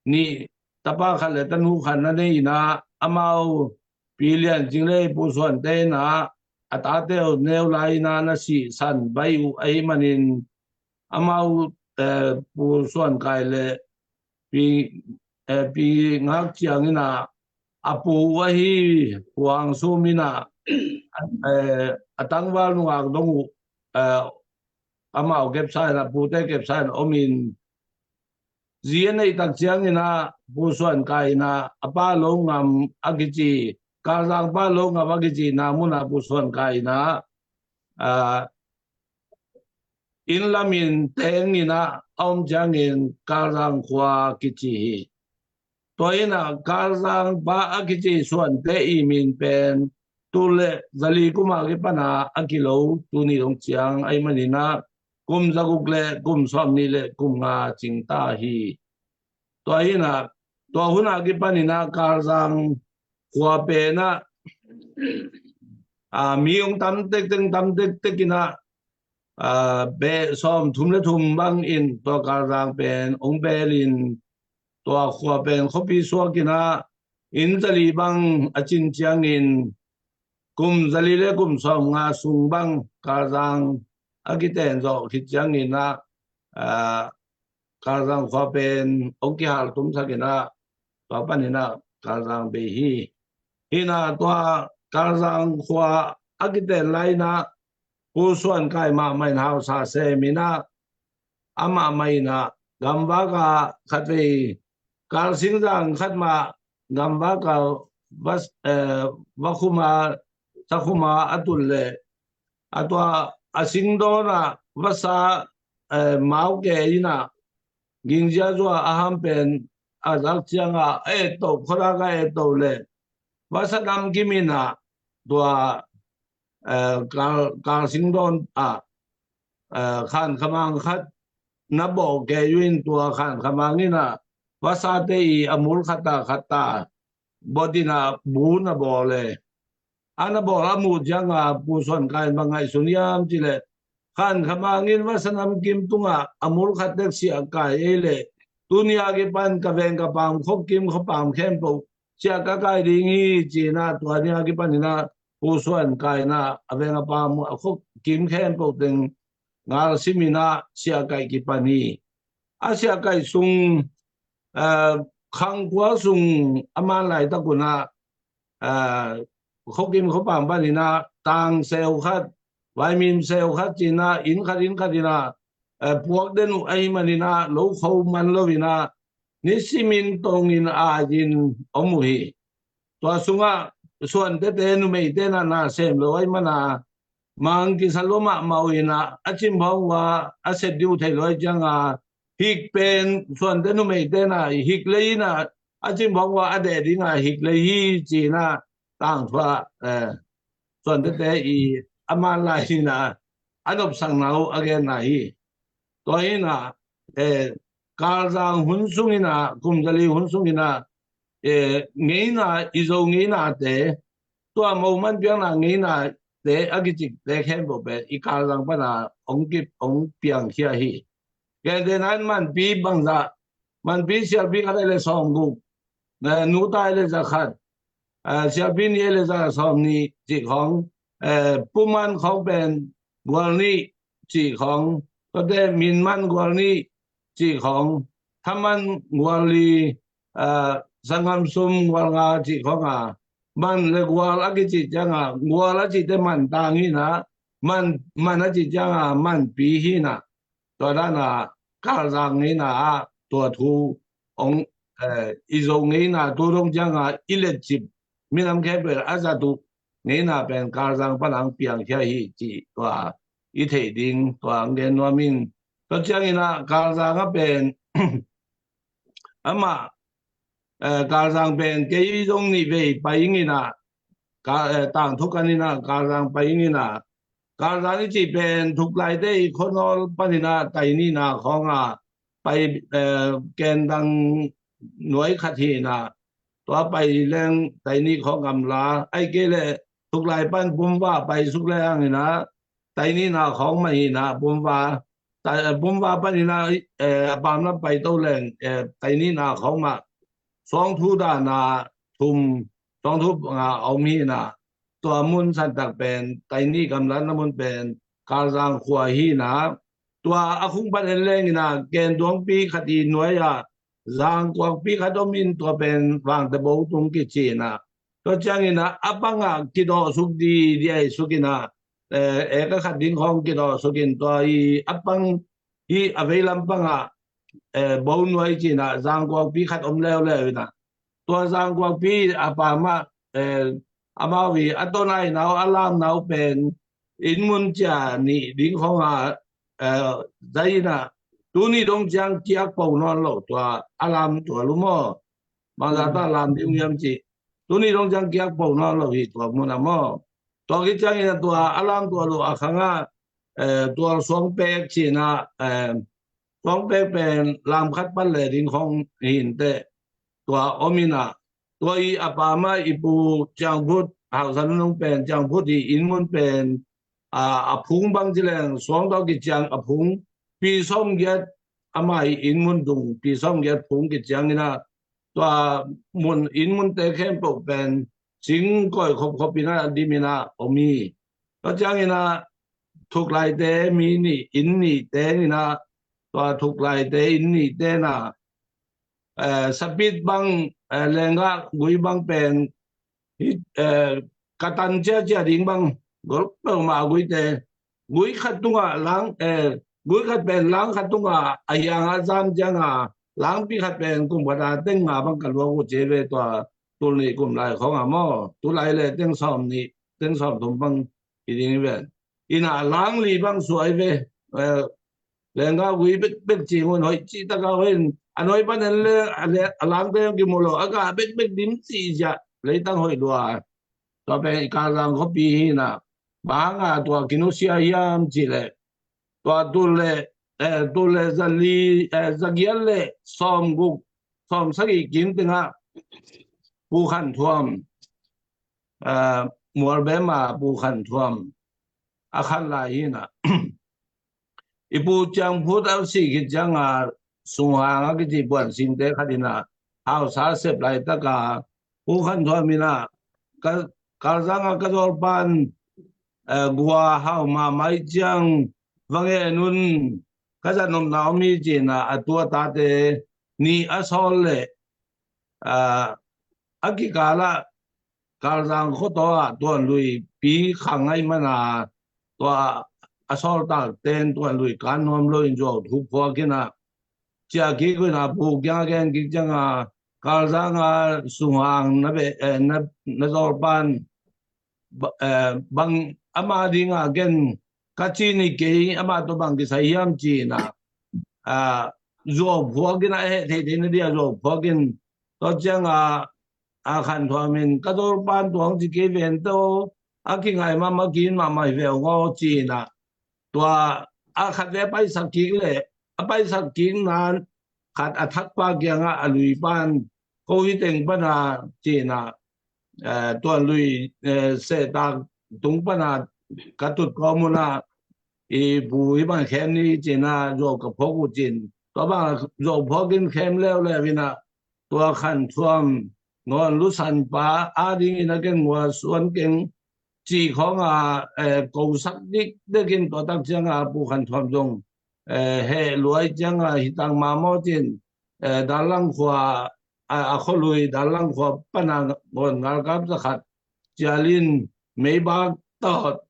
nih, tapa khat le tanu khat na nei in ah, amau Pi Lian Cing le Pu Suante in ah a tate uh neu lai in ah na sihsan bai uh ahih manin, amau, eh, Pu Suan Kai le Pi, eh, Pi Ngak Ciang in ah a pu uh ahi Pu Hang Sum in ah, eh, a tangval nungak dong uh, eh, amau kepsa in ah, pute kepsa in ah om in, zi a neih tak ciangin ah Pu Suan Kai in ah a pa lo ngam a kici, Kalzangpa lo ngam a kicina mun ah Pu Suan Kai in ah, ah, inn lam in teng in ah a om ciangin Kalzang khua kici hi. Tua in ah Kalzangpa a kici Suante i min pen tul le zali kum a kipan a a kilo, tuni dong ciang ahih manin ah kum zaguk le kum sawmnih le kum nga cing ta hi. Tua hi in ah, tua hun a kipan in ah Kalzang khua pen ah, ah, mi hong tam tektek, tam tektek in ah, ah, beh sawm thum le thum bang in tua Kalzang pen hong bel in, tua khua pen khuapi suak in ah, inn zali bang a cin ciangin, kum zali le kum sawm nga sung bang Kalzang a kiten zawh khit ciangin ah, ah, Kalzang khua pen hong kihal tumsak in ah, tua panin ah Kalzang bei hi. Hi in ah tua Kalzang khua a kiten lai in ah Pu Suan Kai mahmah in hausa sem in ah, amah mah in ah gamvak ah khatvei Kalsing zang khat mah gamvak ah va, eh, va khum a, sa khum a a tun leh, a tua a singdawn ah vasa, eh, mau ke in ah gingzia zua a ham pen a zak ciang ah a et to, khuadak a et to leh vasa nam kim in ah tua, eh, Kal, Kalsing dawn ah, eh, khan khamang khat na bawh kei uh in, tua khan khamang in ah vasate i a mul khat a khat a bawt in a bu na bawl e. A na bawl a muh ciang a Pu Suan Kai in bang ngaihsun hiam cih leh, Khan Kha Mang in vasa namkim tungah a mul khat tek siah kai ei leh, tuni a kipan ka veng ka paam, khuakim khuapaam khempeuh siah ka kai ding hi, ci-in a, tua ni a kipan in a Pu Suan Kai in a a veng a paam, a khuakim khempeuh teng ngal sim in a siah kai kipan hi. A siah kai sung, eh, khang kua sung a man laitak un a, eh, khuakim khuapaam pan in a tang seu khat, vaimim seu khat ci-in a, inn khat inn khat in a, eh, puak den uh ahih manin a, lo kho man lo in a, nisimin tong in a, ai-in om uh hi. Tua sungah Suan tete numeite in a na sem lo ahih man a, mang kisa lua mahmah uh in a, a cimphawng uh a, a set ding uh thei lo ahih ciang a, hik pen Suan te numeite in a hik lei in a, a cimphawng uh a deh ding a hik lei hi, ci-in a tangthu a, eh, Suan tete i a man lai in a a nopsakna uh a genna hi. Tua hi in a, eh, Kalzang hun sung in a, kum zali hun sung in a, eh, ngeina, i Zo ngeinate, tua moman piakna ngeinate a kicikte khempeuh pen i Kalzang pan a hong kip, hong piangkhia hi. Gentehna in Manpi bangzah, Manpi sialpi khat ahih leh sawmguk, eh, nuta ahih leh za khat, eh, sialpi nih ahih leh za sawmnih cih khawng, eh, Pu Man khawng pen gual nih cih khawng, tuate Min Man gual nih cih khawng, Tha Man gual li, eh, Sanggam Sum gual nga cih khawng a, man le gual a kicih ciang a, gual a cihte man tang hi in a, man, man a cih ciang a, Manpi hi in a, tua dan a Kalzang ngeina ah tua thu hong, eh, i Zo ngeina tu dong ciang a i letcip minam khempeuh a zat uh ngeina pen Kalzang pan a hong piangkhia hi cih tua i theih ding tua hong gen nuam ing. Tua ciangin a Kalzang a pen amah, eh, Kalzang pen kei zong nih vei pai ing in a, ka, eh, tangthu kan in a, Kalzang pai ing in a, Kalzang i cih pen Thuklaite i khuanawl pan in a tai nihna khawng a pai, eh, kendang nuai khat hi in a, tua pai leng tai nih khawng gamla, ahih kei leh Thuklai pan Pumva pai suk leng in a, tai nihna khawng mah hi in a, Pumva, tai, Pumva pan in a, eh, a paam lam pai to leng, eh, tai nihna khawng mah, suangthu dan a thum, suangthu nga a om hi in a, tua mun santak pen, tai nih gamlatna mun pen Kalzang khua hi in a, tua a khung pan en leng in a, Kentuangpi khat i nuai ah Zangkuakpi khat om in, tua pen Vangtebo tung kici in a, tua ciangin a, a pang ah kidawh suk di, di ai suk in a, eh, eka khat ding khawng kidawh suk in, tua i a pang hi a veilam pang ah, eh, Bo nuai ci in a, Zangkuakpi khat om leuleu in a, tua Zangkuakpi a paam ah, eh, amau i a tonaina uh, a lamna uh pen inn mun cia nih ding khawng a, eh, zai in a, tuni dong ciang kiak po nawn lo, tua a lam tual uh maw. Bangzah ta lam ding uh hiam cih, tuni dong ciang kiak po nawn lo hi tua mun ah maw. Tua khit ciangin a, tua a lam tual uh a khang ah, eh, tual suangpek ci in a, eh, suangpek pen lam khat pan le ding khawng hi in teh, tua om in a, tua i a paam ah i Pu Ciang Phut, Hausa Nunung pen Ciang Phut i inn mun pen, a, a phung bang ci leng, suang tawh kiciang a phung, pi sawmgiat, amah i inn mun tung pi sawmgiat phung kiciang in a, tua mun, inn munte khempeuh pen singkawi khopkhop in a dim in a om hi. Tua ciangin a Thuklaite mi nih, inn nih teng in a, tua Thuklaite inn nih teng in a, eh, sapit bang, eh, lenggah gui bang pen, hi, eh, ka tan ciacia ding bang, gol peuhmah a guite, gui khat tungah lang, eh, gui khat pen lang khat tungah a hiang a zam ciang a, langpi khat pen kum khat a teng nga bang ka luak uh ci ve, tua tul nih kum lai khawng ah maw, tu lai le teng sawm nih, teng sawm thum bang hi ding hi ven. Ina lang li bang suai ve. Eh, lenggah gui bekbek cih hun hoih cih taka hoih in, a nuai pan en le, a le, a langte kimu lo, a gah bekbek dim cih ziah, leitang hoih lua. Tua pen i Kazang khuapi hi na, bang hanga tua kinusia hiam cih leh, tua tul le, eh, tul le zali, eh, zagiat le sawmguk, sawm sagih kim tengah Pu Khan Thuam, eh, Mualbema Pu Khan Thuam a khan lai hi na. I Pu Ciang Phut a si khit cianga Sung Hang a kici puan singte khat in a hausa sep laitaka Pu Khan Thuam in a ka, Kalzanga ka zawlpan, eh, gua hau mahmah ciang va ngen un, ka zat nopna om hi ci-in a, a tu a tate nih a sawl leh, ah, a kikalah Kalzang khuataw ah Tuanlui pi khang ahih mana tua a sawltakte'n Tuanlui kan nuam loin zuau thu phuak in a, ciah kik uh in a, Pu kiang a gen kik cianga Kalzanga Sung Hang na beh, eh, na, na zawlpan ba-, eh, bang ama dinga gen ka ci ni kei, ama tawh bang kisai hiam ci-in a, ah, zuau phuak in a, a heh theithei na dia zuau phuak in, tua cianga, a, Khan Thuam in ka zawlpan tua hong ci kei ven tawh, a kingai mahmah, ki-it mahmah hi ve ung aw ci-in a, tua a khat ve a paisak kik leh, a paisak kik nan khat a thakpa kiangah a lui pan, ko hi teng pana ci-in a, eh, Tuanlui, eh, sehtak tung pana ka tut kawm un a, i Pu, hih bang khem ni ci-in a zuau ka phuak uh cin, tua bang zuau phuak in khem leuleu in a, tua Khan Thuam Ngawn Lu San pa a dingin a ken ngua suan keng ci khawng a, eh, kosak dikdekin tua tak cianga Pu Khan Thuam zong, eh, heh luai cianga hi tang ma maw cin, eh, Danlang khua, a, a khualui Danlang khua pana ngawn ngalkap zakhat cialin meibak tawt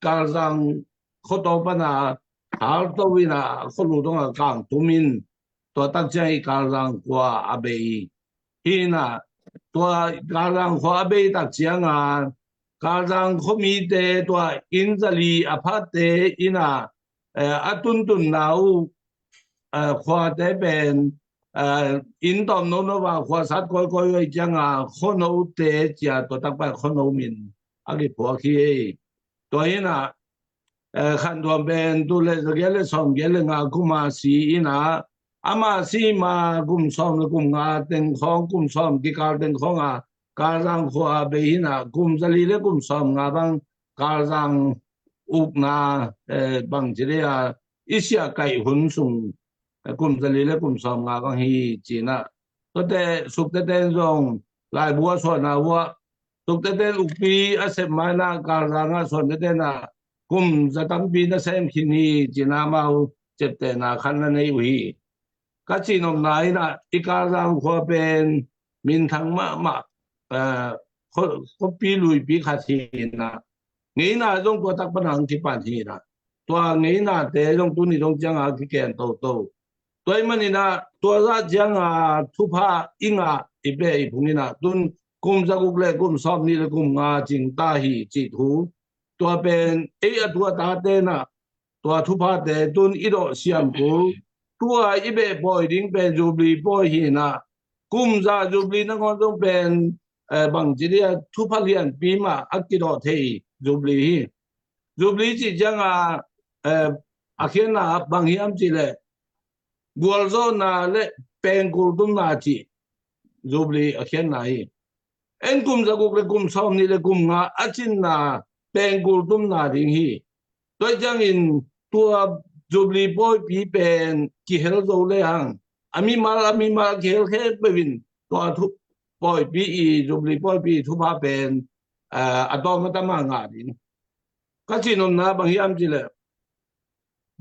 Kalzang khuataw pana halto in a khualu dong a kang tum in tua tak ciang i Kalzang khua a bei hi na. Tua Kalzang khua a bei tak cianga Kalzang khuamite tua inn zali a phate in a, eh, a tuntunna uh, eh, khuate pen, eh, inn tawm nono va khuasat kawikawi uh ahih cianga khuanote cia tua takpa khuano min a kiphuak hi. Tua hi na, eh, Khan Thuam pen tul leh zagiat leh sawmgiat leh nga kuma si in a, ama si ma kum sawm leh kum nga teng khawng, kum sawm kikal teng khawng a Kalzang khua bei hi na, kum zali leh kum sawm nga bang Kalzang ukna, eh, bang ci leh a, i siah kaih hun sung, eh, kum zali leh kum sawm nga bang hi ci na. Tuate Sukte ten zong laibu a suahna uh ah, Sukte ten ukpi a sep ma in a Kalzang a Suante ten a kum za tampi na sem khin hi ci na, amau ciaptehna khat na nei uh hi. Ka cih nopna in a, i Kalzang khua pen minthang mahmah, eh, khua, khuapi luipi khat hi na. Ngeina zong tua tak pana hong kipan hi na. Tua ngeinate zong tuni zong cianga kiken toto. Tua ahih manin a, tua zah cianga thupha i ngah i beh i phung in a, tun kum zaguk leh kum sawmnih leh kum nga cing ta hi cih thu. Tua pen ei a tu a tate in a, tua thuphate tun i dawh siam kul. Tua i beh pawi ding pen Jubilee pawi hi na. Kum za Jubilee nangawn zong pen, eh, bang ci dia, thupha lianpi mah a kidawh thei Jubilee hi. Jubilee cih cianga, eh, a khiatna bang hiam cih leh gualzawhna leh pengkul tumna cih Jubilee a khiatna hi. En kum zaguk leh kum sawmnih leh kum nga a cinna pengkul tumna ding hi. Tua ciangin tua Jubilee pawipi pen kihel zo lehang, a mimal a mimal a kihel khempeuh in tua thu, pawipi i, Jubilee pawipi i thupha pen, ah, a tawm a tam a ngah ding. Ka cih nopna bang hiam cih leh,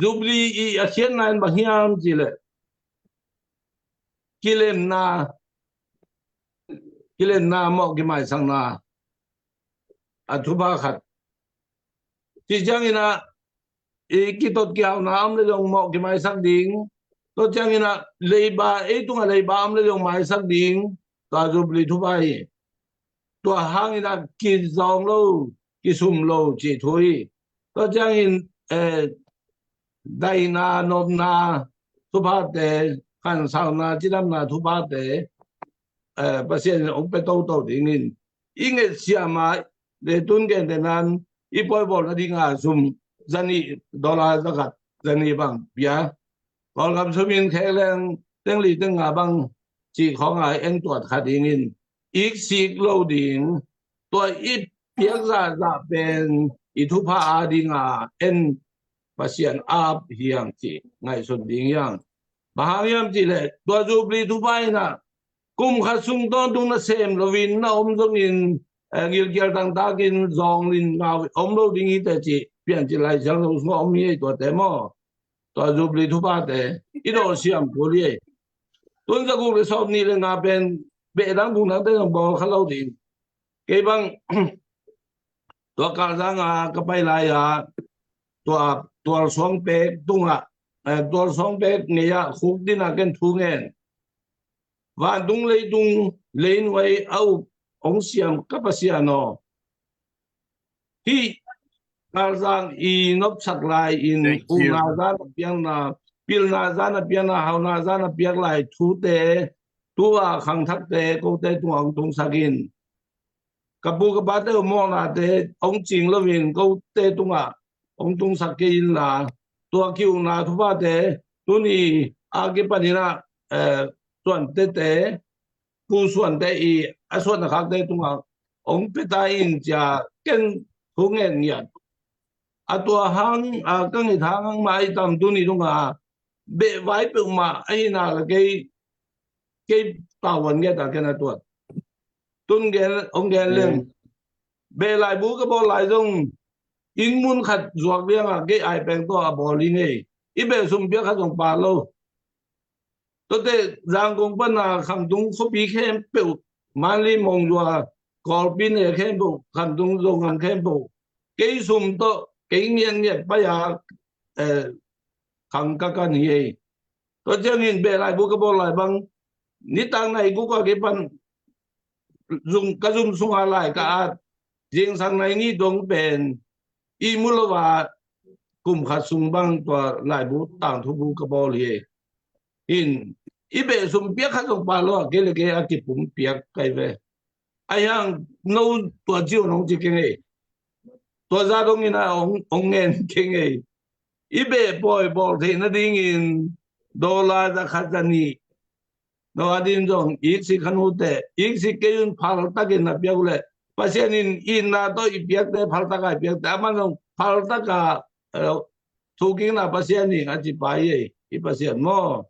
Jubilee i a khiatna in bang hiam cih leh, kilemna, kilemna mawh kimaisakna a thupha khat. Cih ciangin a, i kitot kihauna om leh zong mawh kimaisak ding. Tua ciangin a, leiba, ei tungah leiba om leh zong maisak ding. Tua Jubilee thupha hi. Tua hangin a, kizawng lo, kisum lo cih thu hi. Tua ciangin, eh, daihna, nopna thuphate, khansauna, cidamna thuphate, eh, Pasian in hong pia toto dingin i nget siam a, leh tun gentehna in i pawi bawlna dinga sum zanih, dollar zakhat, zanih bang pia. Kawlgam sum in khek leng teng li teng nga bang cih khawng a en tuat kha dingin, iksik lo ding, tua i piak zahzah pen i thupha a dinga en Pasian ap hi hang cih ngaihsun ding hi hang. Bang hang hiam cih leh tua Jubilee thupha in ah kum khat sung tawntung na sem loin na om zongin, eh, gilkial tangtakin zawngin ngau om lo ding hi teh cih Piancil Lai Siangtho sungah om hi ei tuate maw. Tua Jubilee thuphate i dawh siam kul hi ei. Tun zaguk le sawmnih le nga pen behdang phungdangte zong bawl kha lo ding. Kei bang tua Kalzang a ka pai lai-a tua tual suang pek tungah, eh, tual suang pek ngei-ah khuk dinah ken thu ngen. Vantung leitung leinuai a uk hong siam ka Pasian aw, hih Kalzang i nopsak lai-in, thank you, ukna zan a piakna, pilna zan a piakna, hauna zan a piak lai thute tu-a khangthakte kote tungah hong tungsak in. Ka pu ka pate uh mawhnate hong cing loin kote tungah hong tungsak kei inla, tua ki-ukna thuphate tuni a kipanin ah, eh, Suantete, Pu Suante i a suanna khakte tungah hong pia ta in ci-a ken thu ngen ngiat. A tua hang, a ka nget hang hang mah i tam tuni tungah beh vai peuhmah ahina la kei, kei tavuan ngiat a ken a tuat. Tun gen, hong gen leng. Hmm. Beh laibu ka bawl lai zong inn mun khat zuak liangah kei ai peng tawh a bawl hi ngei. I beh sum piak khat zong pa lo. Tuate Zangkong pana Khamtung khuapi khempeuh, Manli, Mongzua, Kawlpi ne khempeuh, Khamtung Zongam khempeuh, kei sum tawh kei ngiatngiat pai-a, eh, khang ka kan hi ei. Tua ciangin beh laibu ka bawl lai bang nitak nai guk a kipan zum, ka zum sunga lai ka at, zingsang nai nih dong pen ihmu lo a kum khat sung bang tua laibu tangthu bu ka bawl hi. In i beh sum piak khat zong pa lo a kei le kei a kipum piak kai ve. Ahi hang no tua ci un hong ci kei ngei. Tua za dongin a hong, hong ngen kei ngei. I beh pawi bawl theih nadingin dollar za khat za nih no adin zong iksik khan uh teh, iksik kei un phaltakin na piak uh leh, Pasian in itna tawh i piakte phaltaka i piakte, aman zong phaltaka, eh, thukikna Pasian in a ci pai ei, i Pasian maw.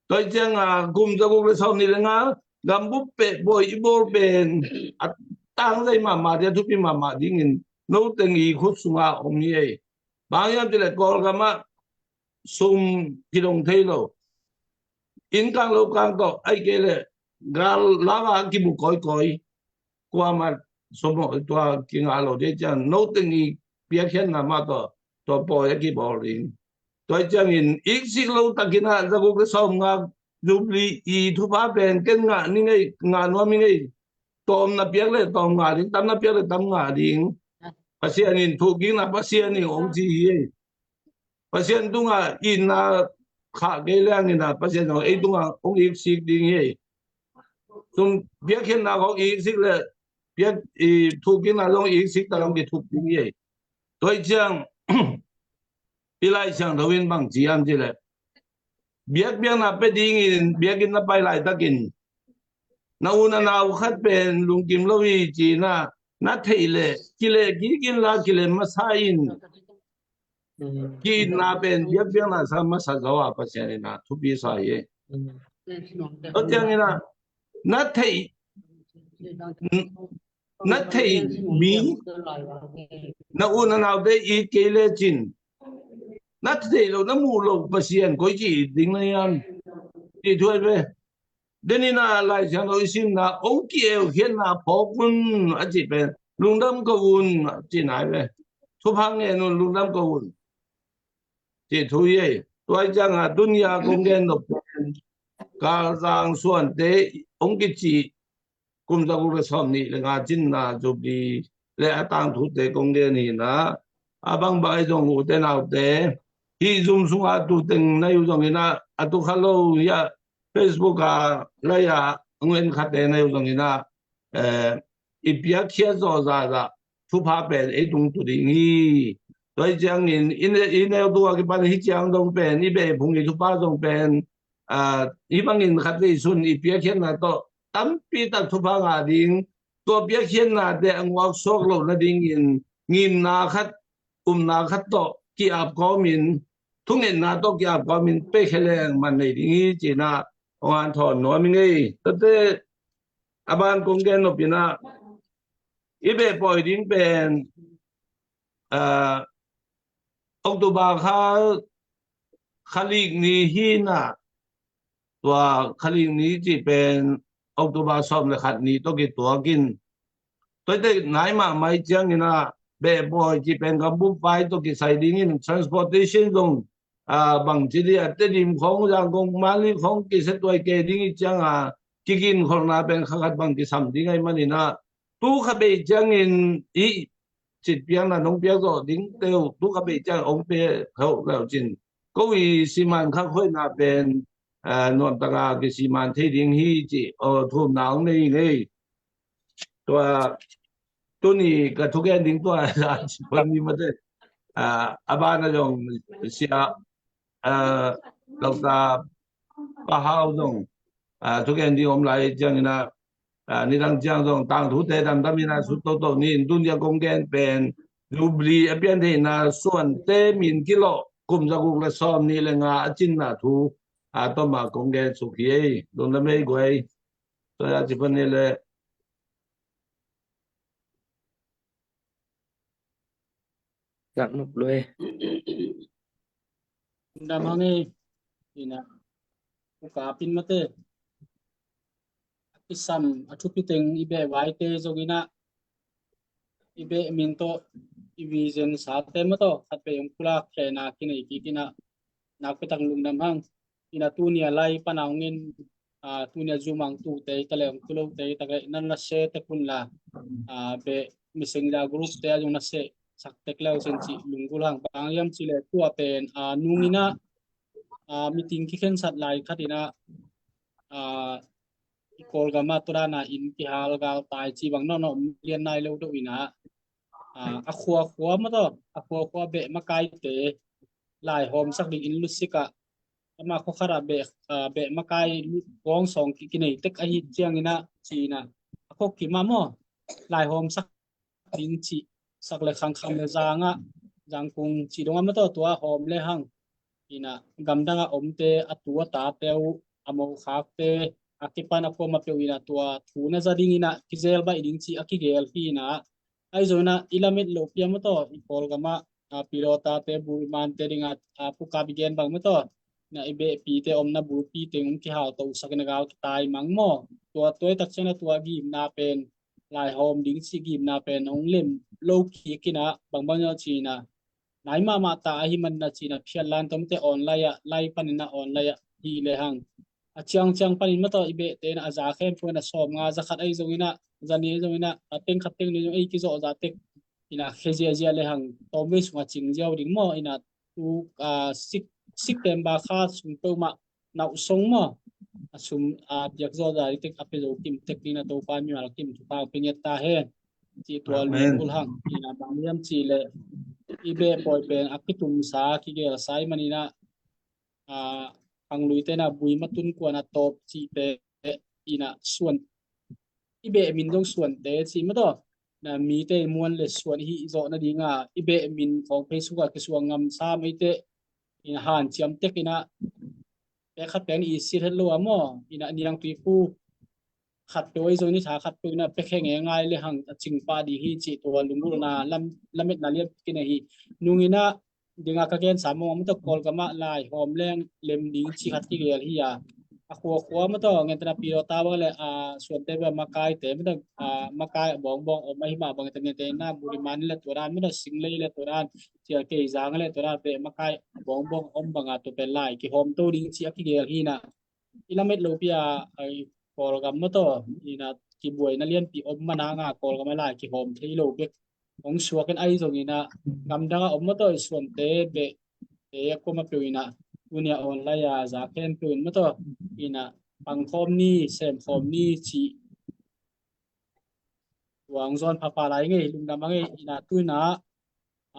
Tua hi cianga kum zaguk le sawmnih le nga gambup peh bawi i bawl pen a tangzai mahmah ding, a thupi mahmah dingin no teng i khut sunga om hi ei. Bang hiam cih leh Kawlgamah sum kidong thei lo. Inn kang lo kang tawh ahih kei leh gal lava kibu kawikawi. Kuamah sum tua kingah lo ding ciang no teng i piakkhiatna mah tawh tua pawi a kibawl ding. Tua hi ciangin iksik lo takin ah zaguk le sawmnga Jubilee i thupha pen ken ngah ni ngei, ngah nuam hi ngei. Tawm na piak le tawm ngah ding, tam na piak le tam ngah ding. Pasian in thukikna Pasian in hong ci hi ei. Pasian tungah itna khah kei liangin ah Pasian zong ei tungah hong iksik ding hi ei. Tum piakkhiatna hong iksik le piak i thukikna zong iksik ta hong kithuk ding hi ei. Tua hi ciang i Lai Siangtho in bang ci hiam cih leh biakpiakna pia dingin biakinn na pai laitakin na u na nau khat pen lungkim lo hi ci-in ah na theih leh kileh kik inla kilem masa in. Ki-itna pen biakpiakna sa masa zo a Pasian in ah thupi sa hi. Tua ciangin ah na theih na theih mi na u na naute it kei lecin na theih lo na muh lo Pasian koi ci it ding na hiam? Ci thuai ve. Denin ah Lai Siangtho i simna hong ki-eukhiatna phawk un a cih pen lungdam ko un a ci nai ve. Thupha ngen un lungdam ko un. Ci thu hi ei. Tua hi cianga tunia kong gen nop pen Kalzang Suante hong kici kum zaguk le sawmnih le nga cinna Jubilee le a tangthute kong gen hi na, a bangbang ahi zong ute naute hih zum sunga tu teng na hi uh zongin ah a tu kha lo hi a Facebook a lai a ngen khate na hi uh zongin ah, eh, i piakkhiat zawh zahzah thupha pen ei tung tu ding hi. Tua hi ciangin i ne, i neu tu a kipan hi ciang zong pen i beh phung i thupha zong pen Aa, hih bangin khat vei sun i piakkhiatna tawh tampi tak thupha ngah ding, tua piakkhiatnate a nguak suak loh nadingin ngimna khat, umna khat tawh ki-ap kawmin, thungetna tawh ki-ap kawmin pekhe leng man nei ding hi, ci-in ah hong hanthawn nuam ing ei. Tuate a ban kong gen nop in ah, i beh pawi ding pen, aa, October kha, kha lik ni hi-in ah, tua kha lik ni cih pen October sawm le khat ni tawh kituak in, tuate nai mahmah ih ciangin ah, beh pawi cih pen gambup vai tawh kisai dingin transportation zong, aa, bangci ding a, Tedim khawng, Zangkong, Mandalay khawng kisia tuai kei ding ih ciang a, kiginkholhna pen kha khat bang kisam ding ahih manin ah, tu kha bei ciangin i citpiakna nong piak zawh ding teuh, tu kha bei ciang hong pia heuh leuh cin, ko i siman khak hoihna pen, aa, nuamtaka kisiman thei ding hi, ci, aw, thumna hong nei ing ei. Tua, tuni ka thugen ding tua a ci pon ni mate. Aa, a ban ah zong sia, aa, Doctor Pa Hau zong, aa, thugen ding om lai ciangin ah, aa, nidang ciang zong tangthute damdam in ah sut toto ni in, tuni a kong gen pen Jubilee a piantheihna suante min kilawh kum zaguk le sawmnih le nga a cinna thu, aa, tawm a kong gen suk hi ei. Lungdam ei guai. Tua a ci pon ni le. Dak nuk lui. Lungdam hang ei. Ina, u ka pin mate. A kisam a thupi teng i beh vaite zong in ah, i beh min tawh i vision sate maw tawh khat vei hong pulak khena kinei kik in ah, nakpi tak lungdam hang. Ina, tuni a lai pan a hong in, aa, tuni a Zoom a hong tute hi ta le, hong tu lote hi ta le, nan na share tek un la, aa, beh messenger group te ah zong na share sak tek le uh cin, cih lunggulh hang. Bang hiam cih leh tua pen, aa, nung in ah, aa, meeting kikhensat lai khat in ah, aa, i Kawlgam ah tua dan a inn kihal galtai cih bang nawnawh om lian nai lo deuh in ah, aa, a khuakhua maw tawh, a khuakhua beh makaite laihawmsak ding inn lusik ah, amah khua khat ah beh, aa, beh makai gawng sawng ki, kinei tek ahih ciangin ah, ci-in ah, a khua kim ah maw, laihawmsak ding cih, sak le khang, kham le zang ah, Zangkung cih dong ah maw tawh, tua hawm le hang. Ina, gamdang a omte, a tu a tate uh, a mokhakte, a kipan a kuamah peuh ina tua thu na za ding ina kizel baih ding cih a kigel hi ina. Ahi zongin ah i lamet loh pi a maw tawh, i Kawlgam ah, a, Pi Dawta te, Bul Man te ding a, a, Pu Kap i gen bang maw tawh, na i behpite omna bulpi teng hong kihautosak in a gal kitai mang maw. Tua, tua i tak ciang a tua gimna pen, laihawm ding cih gimna pen hong lem lo kik ina, bangbang ci ina, nai mahmah ta ahih manin a ci ina, phiat lan tomte online ah, live panin a online ah hi le hang. A ciangciang panin maw tawh i behte in a za khempeuh in a sawmnga, za khat ahi zongin ah, za nih ahi zongin ah, a teng khat teng nih zong ei kizawh za tek ina, khe ziahziah le hang, tawmvei sungah cing ziau ding maw ina, tu, a, sik, September kha sung peuhmah nauh song maw, a sum, a, piak zawh za ding tek a pia zo kim tek ding na Topa mimal kim thupha pia ngiat ta hen. Ci tua lunggulh hang ina, bang hiam cih leh i beh pawi pen a kitumsa, kigelsa i man ina, a, khangluite na bui matun kuan a tawp cihte ina suan, i beh min zong suante cih maw tawh, na mite muan le suan hih zawh nading a i beh min khawng Facebook ah kisuang ngam sam eite ina hanciam tek ina, pek khat pek i sit het lo a maw ina, niangtui pu khat peuh ahi zong ni tha khat peuh ina pek heng e ngai le hang a cing pah ding hi cih tua lunggulhna lam, lametna lian kina hi. Nung ina dinga ka gensa mawng a maw tawh Kawlgam ah laihawm leng lem ding cih khat kigel hi a. A khuakhua maw tawh, ngen tana Pi Dawta bang le, a, suante bang makaite maw tawh, a, makai a bawngbawng om ahi mah bang, ngen tana Bul Man le tua dan maw tawh, Singlei le tua dan, Cial Kei Zang le tua dan, beh makai a bawngbawng om bang a tua pen lai kihawmto ding cih a kigel hi ina. I lamet lopi a, a, i Kawlgam maw tawh ina kibuaina lianpi om man a nga Kawlgam a lai kihawm thei lo bek hong suak in ahi zongin ah, gamdang a om maw tawh i suante, behte a kuamah peuh ina, tuni a online a za khempeuh in maw tawh ina, pangkhawm ni, semkhawm ni cih tua hong zawn phapha lai ngei, lungdam a ngei ina, tu ina,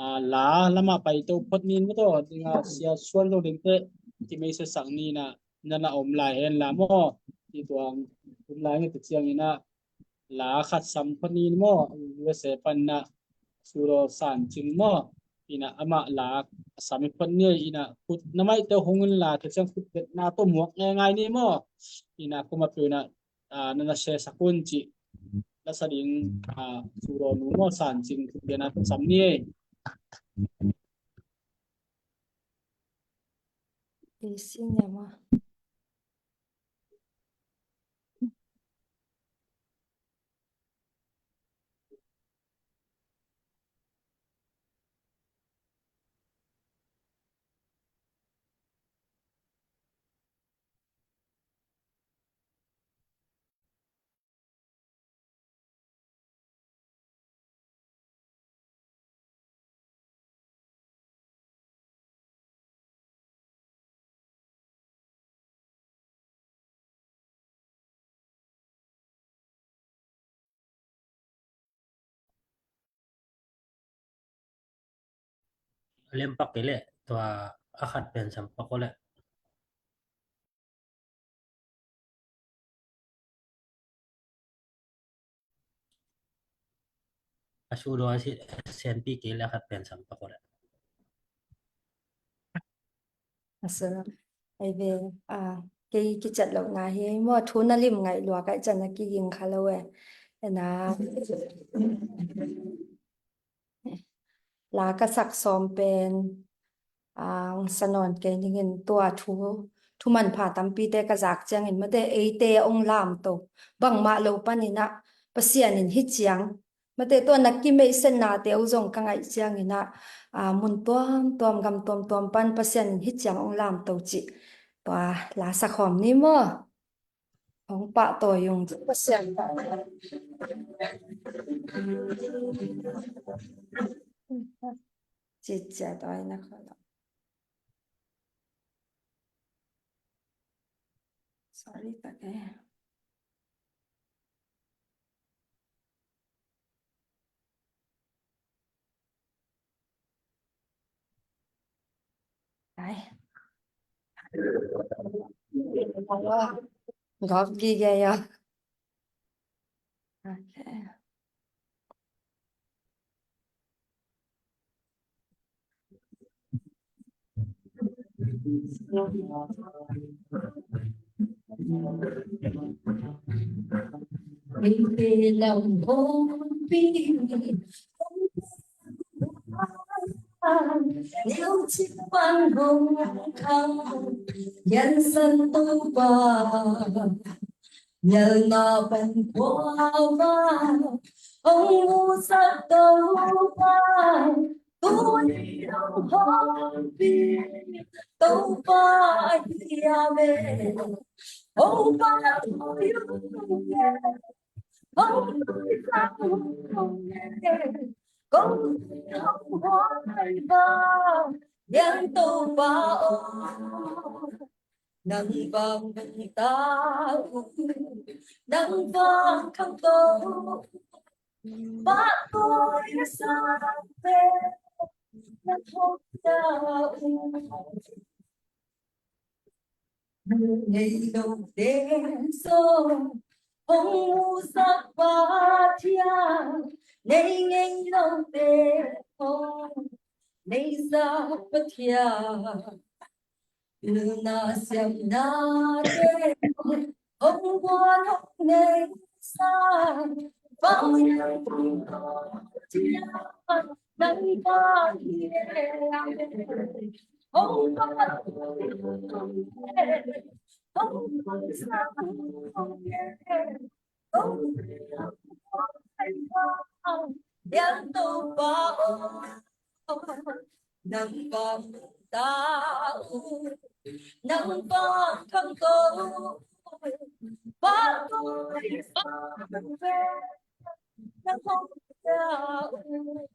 a, la lamah paito phot ni in maw tawh, dinga sia suan lo dingte kimei siasak ni ina, na na om lai hen la maw? Ci tuang hun lai nge te ciangin ah la khat sam phot ni maw? U S A pan na sudaw san cing maw? Ina amah la a sam i phot ni, ina khut na maite hong in la te ciang khut betna tawh muak ngai ngai ni maw? Ina kuma peuh na, ah, na na share sak un ci. La sa ding, ah, sudaw nu maw san cing khut betna tawh sam ni. Isi nia maw? A liam pak kei leh tua a khat pen sam pak aw leh. A sudaw a si, a sianpi kei leh a khat pen sam pak aw leh. A sa, ai ve, a, kei kiciat lohna hi maw, thu na lim ngaih lua ka i can a kiging kha lo e. Ena. La ka sak sawm pen, a, sa nawn kei ning in tua thu, thu manpha tampite ka zak ciangin mate eite a ong lamto. Bangmah lo panin ah Pasian in hi ciang. Mate tua na kimeihsetnate uh zong ka ngaih ciangin ah, a, mun tuamtuam, gam tuamtuam pan Pasian in hi ciang ong lamto cih. Tua la sa khawm ni maw? Hong pahtawi ung. Pasian. Citcia tawi na kha lo. Sorry tak e. Ai. Gawp gige ia. Okay. Lam hong pi, neu cik pan hong khang, yan san tu pa. Mialna pan khua va hong musak Topa, tuni hong hawlpi Topa hi a ve. Hong pahtawi ung e, hong musak ung e, kong hong huai va, yan Topa aw. Nang vang nang ta uh, nang vang khangto uh, pahtawi na sa pen na thawk ta uh. Ngei lo te zong hong musak Pathian, ngei ngei lo te hong neihsak Pathian. Pilna siamna te hong guan hong neihsa, vanglian tung ko ciang nang vang hi e. Hong guan hong neihsa, hong guan hong neihsa, hong guan hong neihsa, yan Topa aw. Nang vang ta uh, nang vang khangto uh, pahtawi sa pen na thawk ta uh.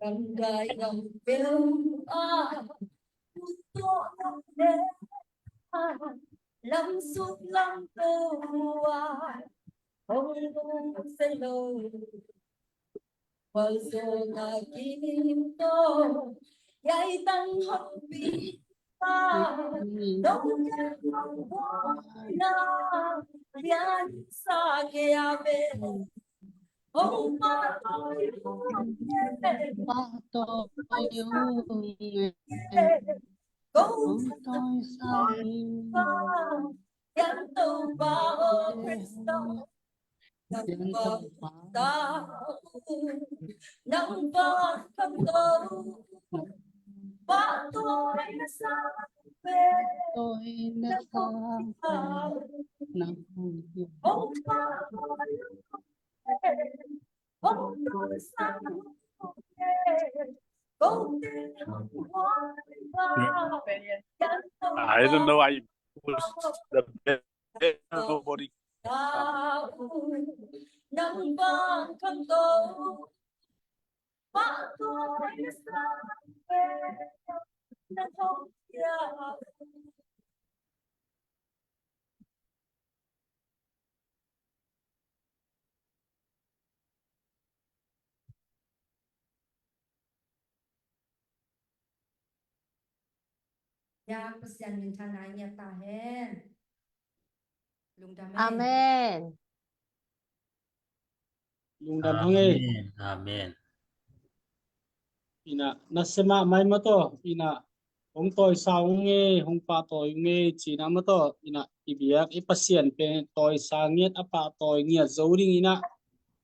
Gamdai gam peuh ah, ut tawh nong ne ah, Lamsuk lamto a hong lungsia lo, Khualzawhna kim tawh hiai tang hong pi pa, dong ken hong buaina liansa kei a ve. Hong pahtawi ung e, pahtawi ung e, ko hong tawisang pa, Siangtho Pa aw Khrist aw, nang vang ta, nang vang khangto, pahtawi na sang pen, pahtawi na sang pen, nang hong pia, hong pahtawi pen, hong tawisang pen, ko te hong huai ba. I don't know, I push the bell, nobody. Ya, Pasian minthanna ngiat ta hen. Lungdam hen. Amen. Lungdam hang e. Amen. Amen. Ina, nasem mahmah maw taw, ina, hong tawisa ung e, hong pahtawi ung e, cina maw taw, ina, i biak i Pasian pen tawisa ngiat, a pahtawi ngiat zo ding ina,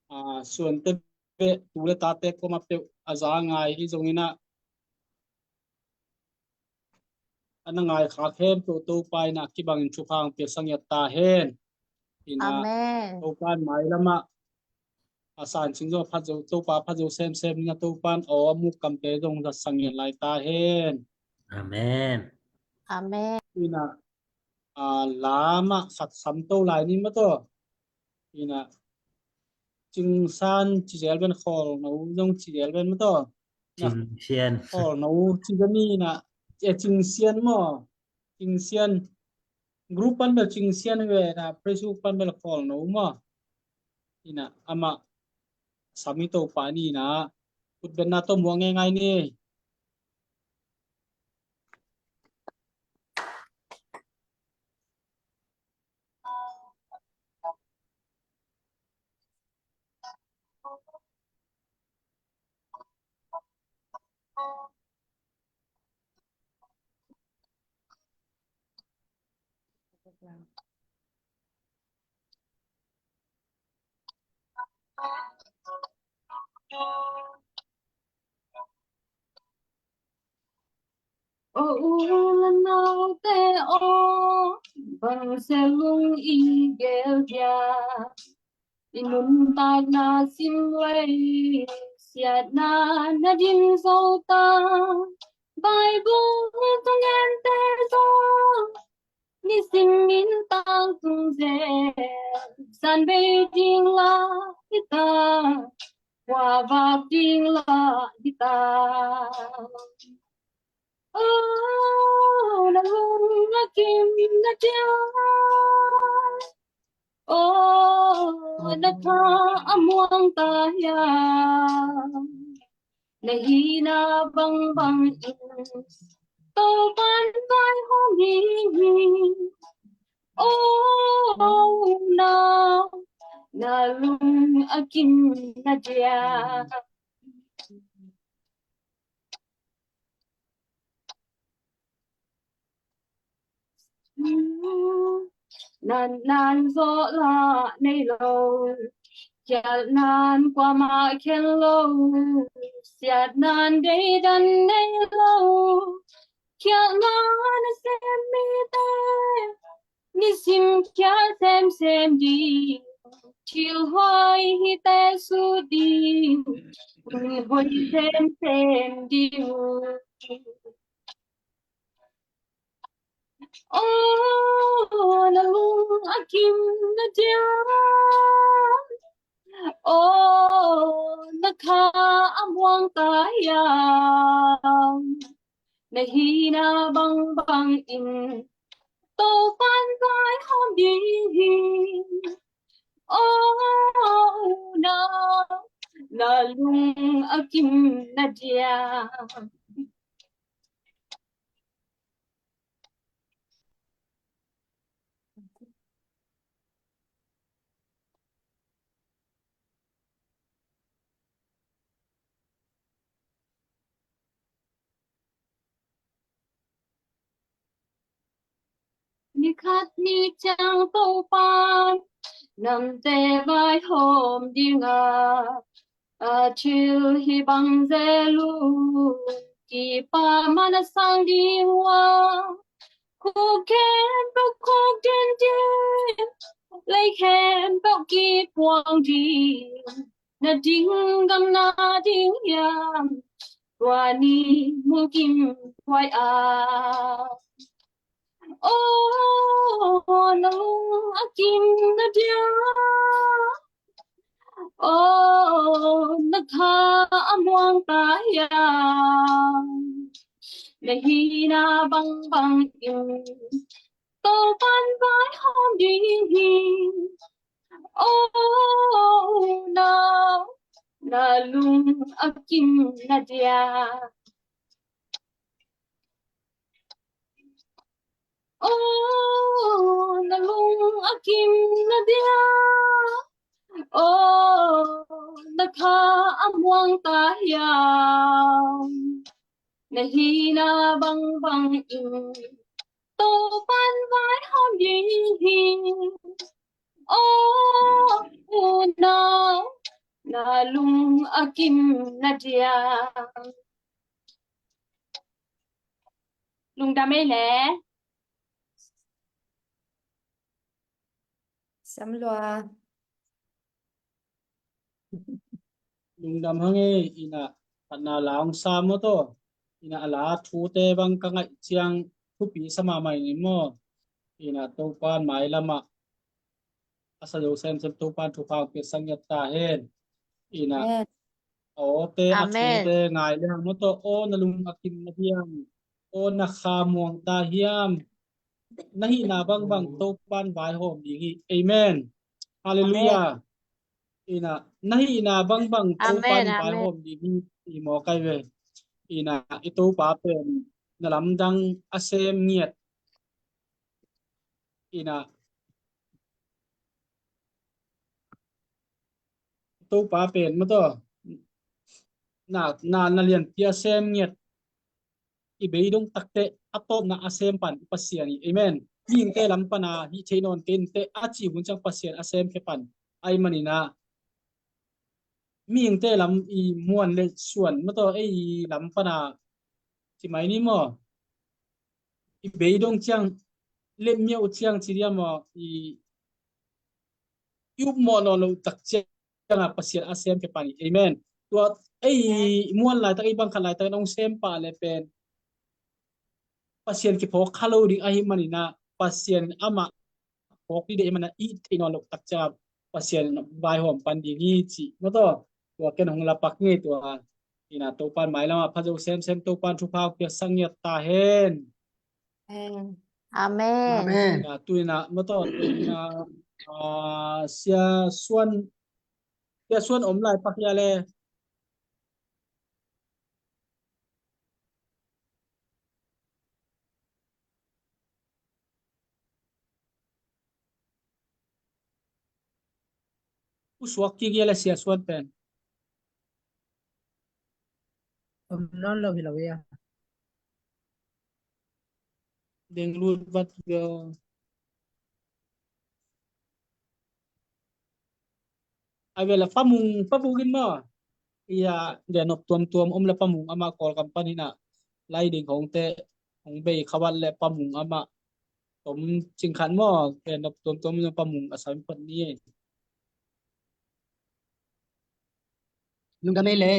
a, suante beh, tu le tate koma peuh a za ngai hi zong ina, a na ngai kha khempeuh Topa ina kibangin thupha hong piaksak ngiat ta hen. Ina, Amen. Topa in mailamah a san cing zong phat zo, Topa phat zo semsem ina, Topa in aw a muk kamte zong zatsak ngiat lai ta hen. Amen. Amen. Ina, a, lamah khat sam to lai ni maw taw. Ina, Cingsan ci zel ven, Khawlno zong ci zel ven maw taw. Cingsian. Khawlno ci zel ni ina, e, Cingsian maw. Cingsian. Group pan bel Cingsian ve na, Facebook pan bel Khawlno maw. Ina, amah sam hi, Topa ni ina, kutbenna tawh muak ngeingai ni. O u le naute aw, bangzah lung i gel dia, i nuntakna sim lei, siatna na dim zo ta. Bible thungen te zong nisim in tangtung zel, zan bei ding la hi ta, khuavak ding la hi ta. Oh, na lung a kim na dia, oh, na tha a muang ta hiam? Na hihna bangbang in Topa'n vaihawm hi. Oh, na, na lung a kim na dia. Natna zawh lah nei lo, khialhna kuamah khen lo, siatna deidan nei lo, khialhna nasem mite, nisim khial semsem ding, thil hoih hite sut ding, hoih semsem ding. Oh, na lung a kim na dia, oh, na kha a muang ta hiam? Na hihna bangbang in Topa'n ding hi. Oh, na, na lung a kim na dia. Ni khat ni ciang Topa'n namte vaihawm ding a, a thil hi bang zel uh, kipa man a sang ding uh a, khuk khempeuh khuk denden, lei khempeuh kikuang ding, na ding gam na ding hiam, tua ni mu kim huai a. Oh, na lung a kim na dia. Oh, na kha a muang ta hiam, na hihna bangbang in Topa'n vaihawm ding hi. Oh, na, na lung a kim na dia. Oh, na lung a kim na dia. Oh, na kha a muang ta hiam, na hihna bangbang in Topa'n vaihawm ding hi. Oh, unau, na lung a kim na dia. Lungdam ei le. Sam lua. Lungdam hang ei, ina, phatna la hong sam maw taw. Ina, a la thute bang ka ngaih ciang thupi sa mahmah ing maw. Ina, Topa'n mailamah a sa zo semsem Topa'n thupha hong piaksak ngiat ta hen. Ina, amen. Aw te, a thute ngai le hang maw taw, aw na lung a kim na hiam, aw na kha muang ta hiam, na hihna bangbang Topa'n vaihawm ding hi. Amen. Halleluiah. Ina, na hihna bangbang Topa'n vaihawm ding hi, i maw kai ve. Ina, i Topa pen na lamdang a sem ngiat. Ina, Topa pen maw taw, na, na, na lianpi a sem ngiat. I beidong takte a tawpna a sem pan i Pasian hi. Amen. Mihingte lam pana hih thei nawn kei inteh a cih hun ciang Pasian a sem khia pan. Ahih manin ah mihingte lam i muan le suan maw taw, ei lam pana ci mai ni maw. I beidong ciang, lemmiau ciang ci dia maw, i, i upmawh nawn loh tak ciang a Pasian a sem khia pan hi. Amen. Tua ei muan laitak, ei bang khat laitak in hong sem pah le pen Pasian kiphawk kha lo ding ahih manin ah Pasian amah phawk ding deih ahih manin ah i theih nawn loh tak ciang a Pasian vaihawm pan ding hi cih maw taw. Tua ken hong lapak ngei tua. Ina, Topa'n mailamah pha zo semsem, Topa'n thupha hong piaksak ngiat ta hen. Amen. Amen. Ina, tu ina maw taw, tu ina, ah, Sia Suan, Sia Suan om lai pak hia le. Pusuak kik hia le Sia Suan pen. Om nawn lo hi lo ia. Deng lut vat veo. A vela famung, famung in maw. Ia, dia nop tuamtuam om le famung amah Kawlgam pan hi na. Lai ding hong te, hong bei khavat le famung amah. Tom cing khat maw, dia nop tuamtuam le famung a sam pat ni. Lungdam ei le.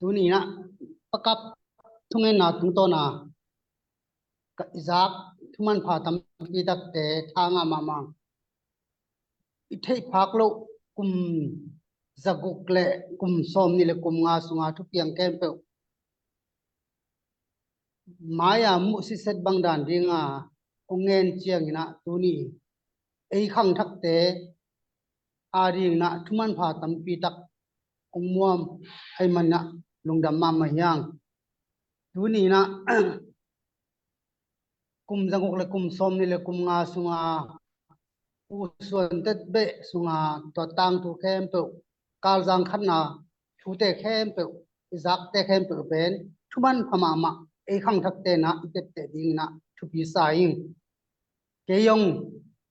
Tuni na, pakap thungetna tungtawna ka i zak thumanpha tampi takte tha ngah mahmah. I theih phak loh kum zaguk le kum sawmnih le kum nga sunga thupiang khempeuh mai-a muh siset bang dan dinga kong ngen ciangin ah tuni in ei khangthakte adingin ah thumanpha tampi tak hong muam ahih manin ah lungdam mahmah hi hang. Tuni in ah kum zaguk le kum sawmnih le kum nga sunga pusuan tet beh sunga tua tangthu khempeuh, kalzang khatna thute khempeuh, i zakte khempeuh pen thumanpha mahmah, ei khangthakte in ah i tepteh dingin ah thupi sa ing. Kei zong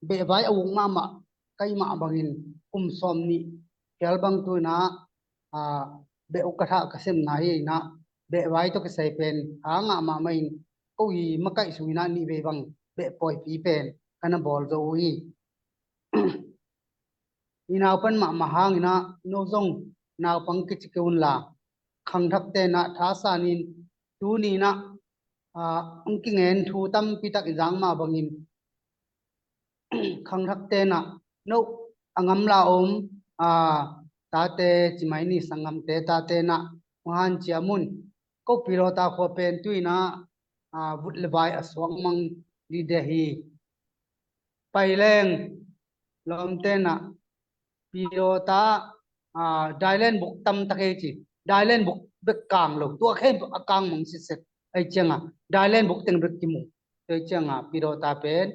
behvai a uk mahmah ka hih mah bangin kum sawmnih phial bang tu in ah, aa, beh uk ka thah ka semna hi in ah, behvai tawh kisai pen tha ngah mahmah in, ko i makaih sung in ah nih vei bang beh pawipi pen ka na bawl zo uh hi. I naupan mahmah hangin ah no zong naupang kici kei un la, khangthakte in ah thasan in, tuni in ah, aa, hong kingen thu tampi tak i zak mah bangin khangthakte in ah no a gamla om, aa, tate, ci mai ni, sanggamte tate in ah hong hanciam un. Ko Pilawta khua pen tu in ah, aa, vut le vai a suak mang dide hi. Pai leng lawmte in ah Pilawta, aa, dailen buk tam tak ei ci. Dailen buk bek kang lo, tua khempeuh a kang mang sitset. Ahih ciangin dailen buk teng bek kimu. Tua ahih ciangin Pilawta pen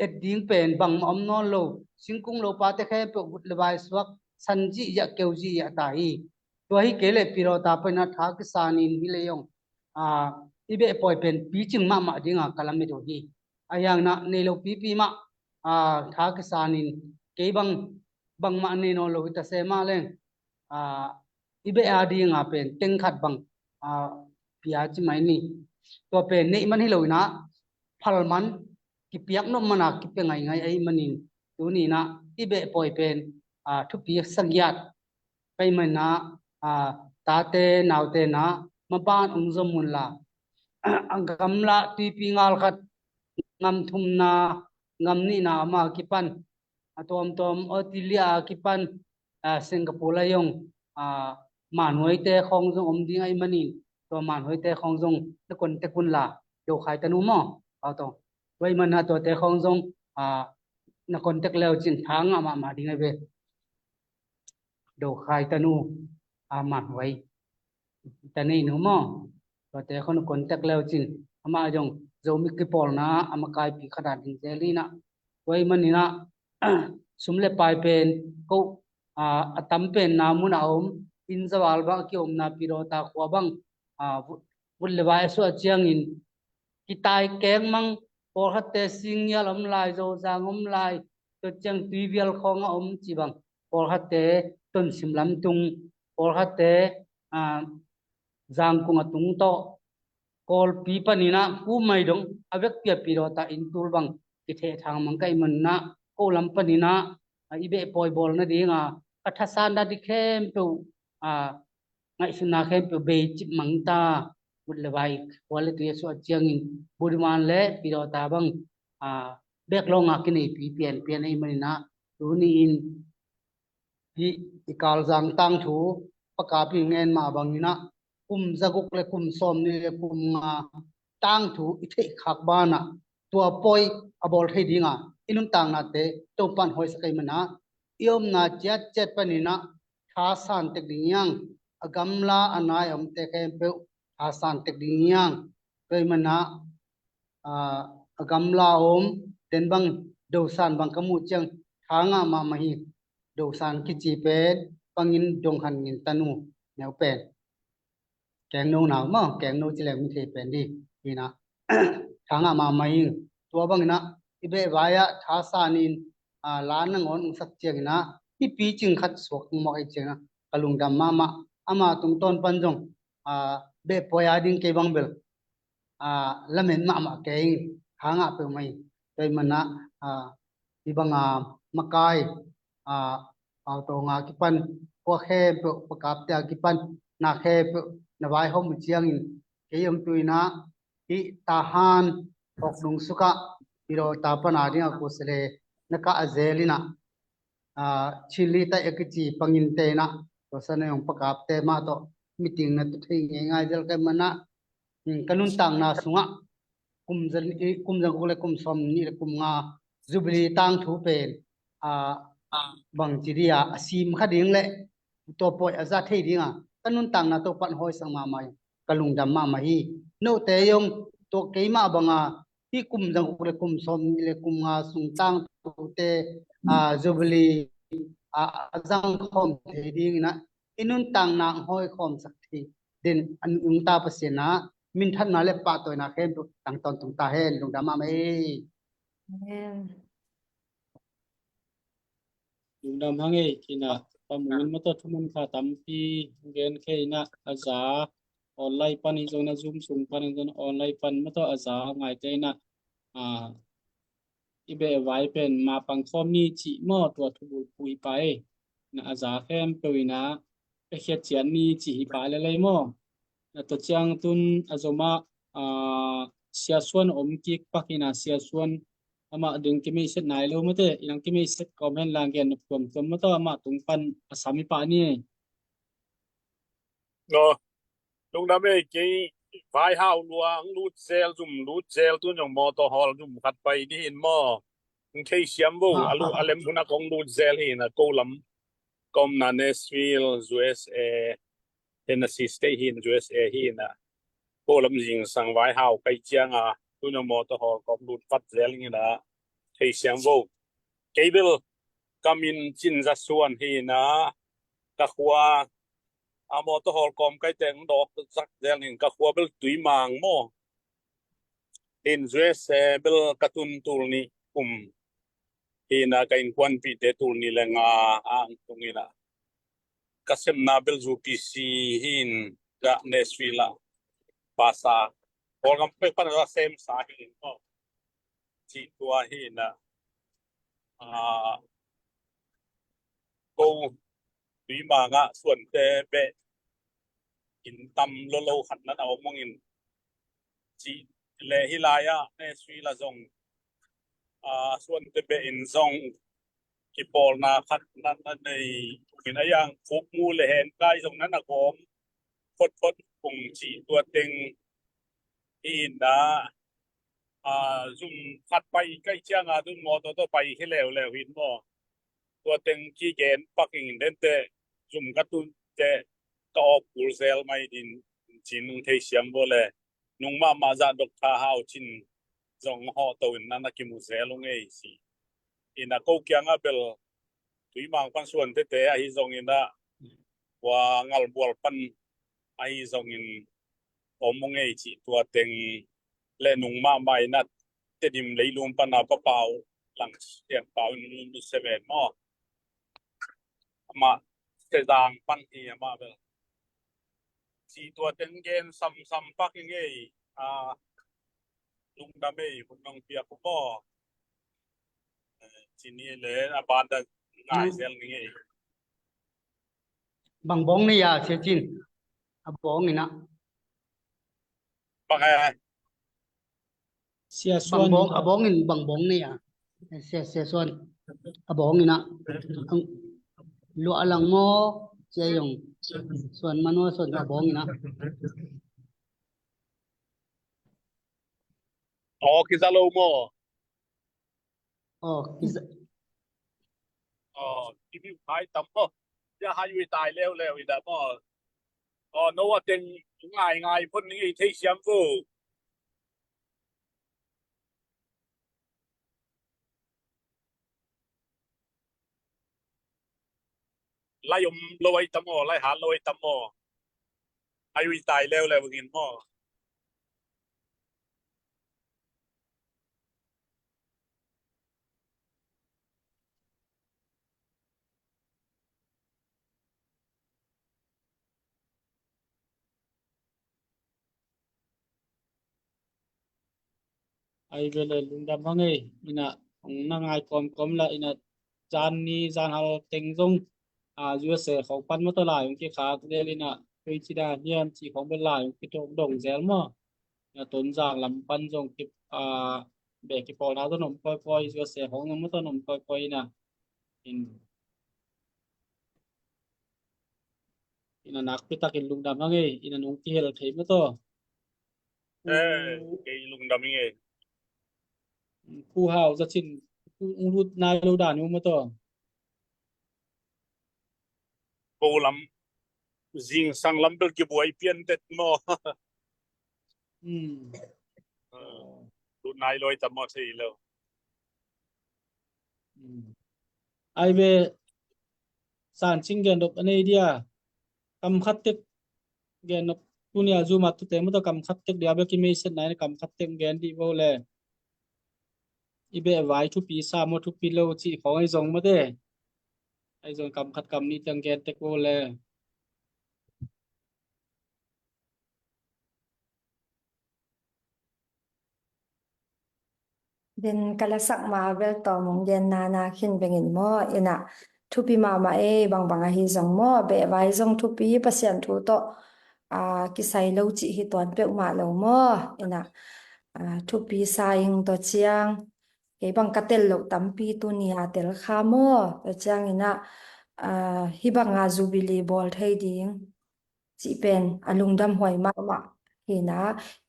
et ding pen bangmah om nawn lo, singkung lopate khempeuh vut le vai suak, san zihziah, keu zihziah ta hi. Tua hi kei leh Pilawta panin ah tha kisan in hi leh zong, aa, i beh pawi pen picing mahmah dingin ka lamet uh hi. Ahi hangin ah nei lo pipi mah, aa, tha kisan in, kei bang bangmah nei nawn lo hi ta se mah leng, aa, i beh adingin pen teng khat bang, aa, pia, ci mai ni. Tua pen neih man hi lo in ah, phal man, kipiak nop man a kipia ngaingai ahih manin, tuni in ah i beh pawi pen, aa, thupi sa ngiat ka hih manin ah, aa, tate naute in ah maban hong zom un la, a gamla tuipi ngal khat, gam thumna, gam nihna om a kipan, a tuamtuam Australia a kipan, aa, Singapore a zong, aa, manhuaite khawng zong om ding ahih manin, tua manhuaite khawng zong na contact un la, do khai ta nu maw, Pau Tawng. Tua ahih manin ah tuate khawng zong, aa, na contact le uh cin tha ngah mahmah ding ahi ve. Do khai ta nu, aa, manhuai ta nei nu maw? Tuate khawng na contact le uh cin, amah zong Zomi kipawlna a makaipi khat a ding zel in ah. Tua ahih manin ah sum le pai pen ko, aa, a tam pen na mun a om, inn zaval bang a kiomna Pilawta khua bang, aa, vut, vut le vai a suah ciangin kitai keng mang, pawlkhatte Singngial om lai, Zozang om lai, tua ciang Tuivial khawng a om ci bang, pawlkhatte Tonsim lam tung, pawlkhatte, aa, Zangkung a tung tawh, Kawlpi panin ah kum mai dong a vekpi a Pilawta inn tul bang kithehthang mang ka hih manin ah, ko lam panin ah, aa, i beh pawi bawl nadingin a thasan dan ding khempeuh, aa, ngaihsutna khempeuh bei cip mang ta. Vut le vai, khua le tui a suah ciangin Buddhist le Pilawta bang, aa, bek lawng a kineipi pianpian ahih manin ah, tuni in hih i kalzang tangthu pakap i ngen mah bangin ah, kum zaguk le kum sawmnih le kum nga tangthu i theih khak banah, tua pawi a bawl thei dingin i nuntaknate Topa'n hawisa kei manin ah, i omna ciatciat panin ah thasan tek ding hi hang, a gamla a nai a omte khempeuh thasan tek ding hi hang. Tua ahih manin ah, aa, a gamla om, den bang dosan bang ka muh ciang tha ngah mahmah hi. Dosan kici pen bangin dong han ngin ta nu, neu pen. Kengno nau maw, kengno ci leng mi thei pen ding hi in ah, tha ngah mahmah ing. Tua bangin ah i beh vai ah thasan in, aa, la nangawn hong sak ciangin ah, hih picing khat suak mawk ahih ciangin ah ka lungdam mahmah. Ama tungtawn pan zong, aa, beh pawi a ding kei bang bel, aa, lamen mahmah kei ing, tha ngah peuhmah ing. Tua ahih manin ah, aa, hih bang a makai, aa, Pau Tawng a kipan, khua khempeuh, pakapte a kipan, na khempeuh na vaihawm uh ciangin, kei zong tu in ah hih Tahan, Hawknung suk ah Pilawta pan a dingin a kusale na kah a zel in ah, aa, Chin Li Tai a kici pangin te in ah, tua san a zong pakapte mah tawh meeting na tu thei ngeingai zel ka hih manin ah, um, ka nuntakna sungah kum zan, kum zangkuk le kum sawmnih le kum nga Jubilee tangthu pen, a, bangci dih a, a sim kha ding le tua pawi a za thei ding a, ka nuntakna Topa'n hawisak mahmah hi, ka lungdam mahmah hi. Note zong tua keimah banga hih kum zangkuk le kum sawmnih le kum nga sung tangthute, a, Jubilee, a, a zangkhawm thei dingin ah i nuntakna hong hawikhawmsak thei den a nungta Pasian ah minthanna le pahtawina khempeuh tang tawntung ta hen. Lungdam mahmah hi. Amen. Lungdam hang ei, ina, pa Mung in mataw thuman kha tampi gen khe ina, a za online pan hi zong ina, Zoom sung pan hi zong ina, online pan mataw a za ngaite ina, a, i beh vai pen ma pangkhawm ni cih maw, tua thubulphuh hi pa ei. Na a za khempeuh ina, pekhiat ciat ni cih hi pa lelei maw. Na tua ciang tun a zom ah, a, Sia Suan om kik pak ina, Sia Suan amah ding kimeiset nai lo mate, inang kimeiset kawm hen lang gen nop tuamtuam mataw, amah tung pan a sam hi pa ni ei. Aw, lungdam ei, kei vaihau lua, ang lut zel, zum lut zel, tun zong mawtaw hawl zum khat pai dih in maw. Ang thei siam vo, a lu a lem hun a kong lut zel hi ina, ko lam, ka omna Nashville, U S A, Tennessee State hi ina, U S A hi ina, ko lam zingsang vaihau kai ciang a, tun zong mawtaw hawl kong lut pat zel ina, thei siam vo. Kei bel ka min Cin Za Suan hi ina, ka khua a mawtaw hawl kawm kai teng dawk zak zel in, ka khua bel Tuimang maw. In U S A bel ka tun tul nih kum hi ina, ka innkuanpihte tul nih le nga ang tung ina, ka semna bel U P C hi in, ka Nashville ah pasa, Kawlgam pek pan a semsa hi in maw. Cih tua hi ina, a, ko Tuimang ah Suante beh inn tam lolo khat nan a om ung in, cih le hih lai ah Nashville ah zong, a, Suante beh inn zong kipawlna khat nan a nei ung in, a yang khuk mu le hen kai zong nan a gawm photphot ung cih tua teng hi ina, a, zum khat pai kai ciang a, tun mawtaw tawh pai hi leuleu hi in maw. Tua teng kigen pak ing in, dente zum ka tun teh ka awk kul zel mai din, Cin, ang thei siam vo le, nung mahmah zah Doctor Hau Cin zong hawh to in nan a kimu zel ung ei, ci. Ina ko kiang ah bel Tuimang pan Suante te ahi zong ina, ua Ngalbual pan ahi zong in om ung ei, ci. Tua teng le nung mahmah ina Tedim leilung pan a Pa Pau Lang Siang Pau in, Seven maw, amah Sezang pan hi amah bel, ci. Tua teng gen samsam pak ing ei, a, lungdam ei, hun nong piak uh maw. Eh, ci ni le a ban da ngai zel ning ei. Bang bawng nei a, Sia Cin? A bawng ina. Bang, eh, Sia Suan bawng, a bawng in bang bawng nei a? Sia, Sia Suan a bawng ina. Luah a lang maw, Sia Yong? Suan man maw, Suan a bawng ina. Aw, kiza lo maw? Aw, kiza. Aw, kibi hai tam maw. Ya hai ui tai leuleu ina maw. Aw, no a teng ngai ngai phot ning ei, thei siam vo. Lai om lo ai tam aw, lai hat lo ai tam aw. Ai ui tai leuleu ngin maw. Ai ve le, lungdam hang ei, ina, ong na ngai kawmkawm la, ina, zan ni, zan hal teng zong, a, U S A khawng pan mawtaw lai ong kikhak zel ina, kei ci dan hiam ci khawng bel lai ong kituak dong zel maw. Ina, Tonzang lam pan zong ki, a, beh kipawlna zong om kawikawi, U S A khawng zong mawtaw om kawikawi ina. In, ina nakpi takin lungdam hang ei, ina nong kihel thei mawtaw. Eh, kei lungdam ing ei. Pu Hau za cin, pu ung lut nai lo dan uh maw tawh. Ko lam, zingsang lam bel kibuai pian tet maw. Hmm. Eh, lut nai lo i tam maw thei lo. Hmm. Ai ve, San Cing gen dok a nei dia. Kam khat tek gen dok, tuni a Zoom a tute maw tawh kam khat tek dia bek i meiset nai na kam khat tek gen dih vo le. I beh vai thupi sa maw thupi lo cih khawng ahi zong maw te. Ahi zong kam khat kam nih teng gen tek vo le. Den ka lasak ma bel tawm ong gen nana khin bengin maw, inah thupi mahmah ei, bangbang ahi zong maw, beh vai zong thupi, Pasian thu tawh, a, kisai lo cih hi tuan peuhmah lo maw, inah, a, thupi sa ing. Tua ciang kei bang ka tel loh tampi tuni a tel kha maw, tua ciang inah, a, hih banga Jubilee bawl thei ding cih pen a lungdam huai mahmah hi na,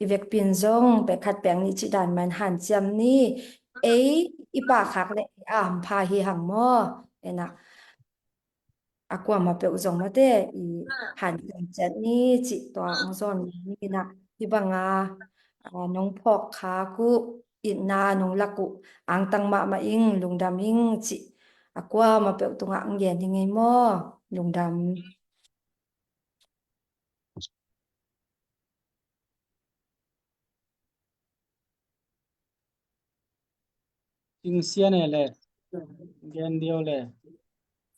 i vekpi in zong pek khat pek nih cih dan mah in hanciam ni. Ei i pahkhak le ei a hampha hi hang maw, inah a kuamah peuh zong mate i hanciam ciat ni cih tua ong zawn ni inah, hih banga, a, nong phawk khak uh, itna nong lak uh angtang mahmah ing, lungdam ing cih a kuamah peuh tungah ong gen hi ngei maw. Lungdam. Cing sia ne le, gen dio le,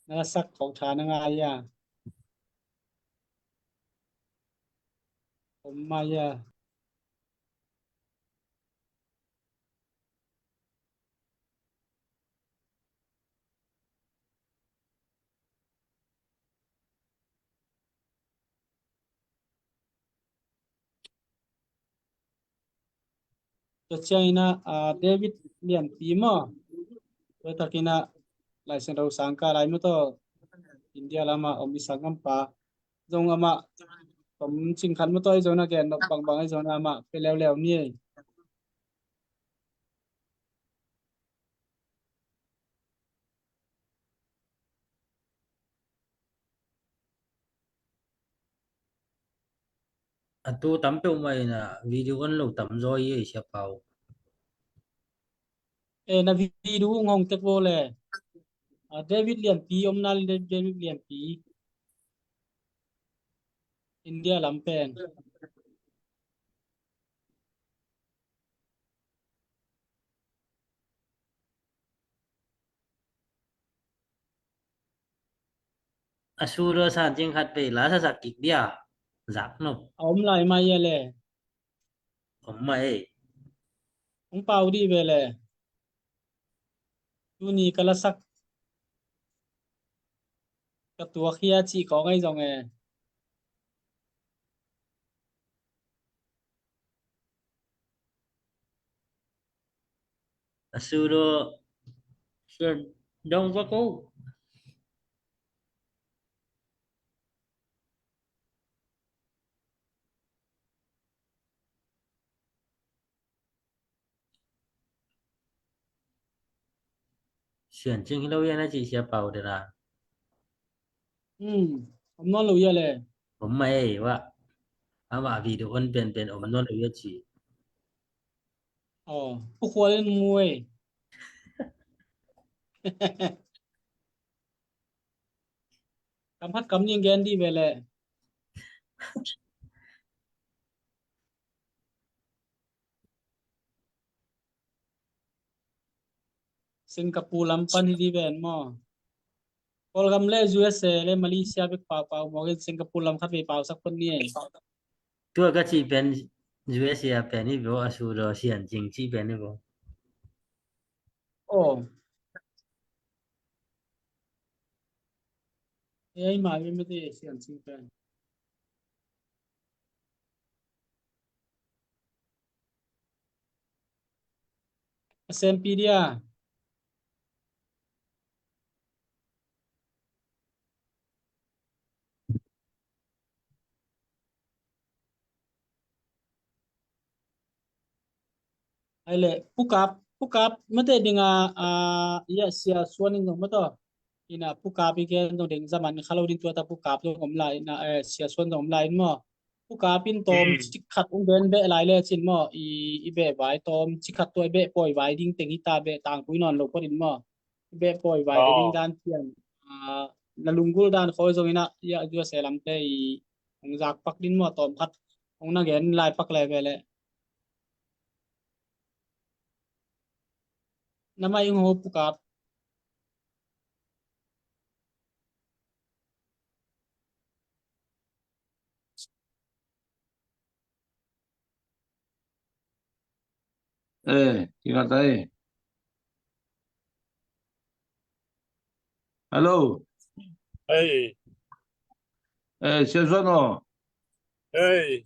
na sak khong tha na ngai a. Om mai a. Tua ciang inah, a, David Lianpi maw? Tua tak inah Laisiangtho sangkah lai maw tawh India lamah om i sanggampa zong amah om cing khat maw tawh, ahi zong na gen nop bangbang ahi zong na amah pe leuleu ni ei. A tu tam peuh mah inah video on lo tam zaw i ei Sia Pau. E, na video ung hong tek vo le. A, David Lianpi om na le, David Lianpi. India lam pen. A su do San Cing khat vei la sasak kik dia. Zak nop. A om lai mai a le. Om mai. Ong pau dih ve le. Tuni ka lasak ka tuak hia cih khawng ahi zong e. A su do Sian dong va ko. Sian Cing hi lo ia na ci Sia Pau de la. Hmm, om nawn lo ia le. Om mai ei wa. Ama video on pen pen om nawn lo ia ci. Oh, pu khual in mu ei. Kam hat kam ning gen di ve le. Singapore lam pan hi di ven maw? Kawlgam le U S A le Malaysia bek pau pau mawk in Singapore lam khat vei pausak pan ni ei. Tua ka cih pen U S A pen hi bo a su do Sian Cing cih pen hi bo. Oh. Ei ma ve mete Sian Cing pen. A sempi dia. Ai le, pukap, pukap mate dinga, a, ia sia suan in zong mato. Ina pukap i gen zong ding zaman kha lo ding tua ta pukap zong om lai ina, eh, sia suan zong om lai in maw. Pukap in tawm cik khat ung gen beh lai le cin maw. I, i beh vai tawm cik khat tua i beh pawi vai ding teng hita beh tangpui nawn lo pawt in maw. I beh pawi vai ding dan pian, a, na lunggul dan khawi zong ina ia U S A lamte i hong zak pak din maw tawm khat hong na gen lai pak le ve le. Na mai ung ho pukap. Eh, kingata eh. Hello. Hey. Eh, Sia Suan aw. Hey.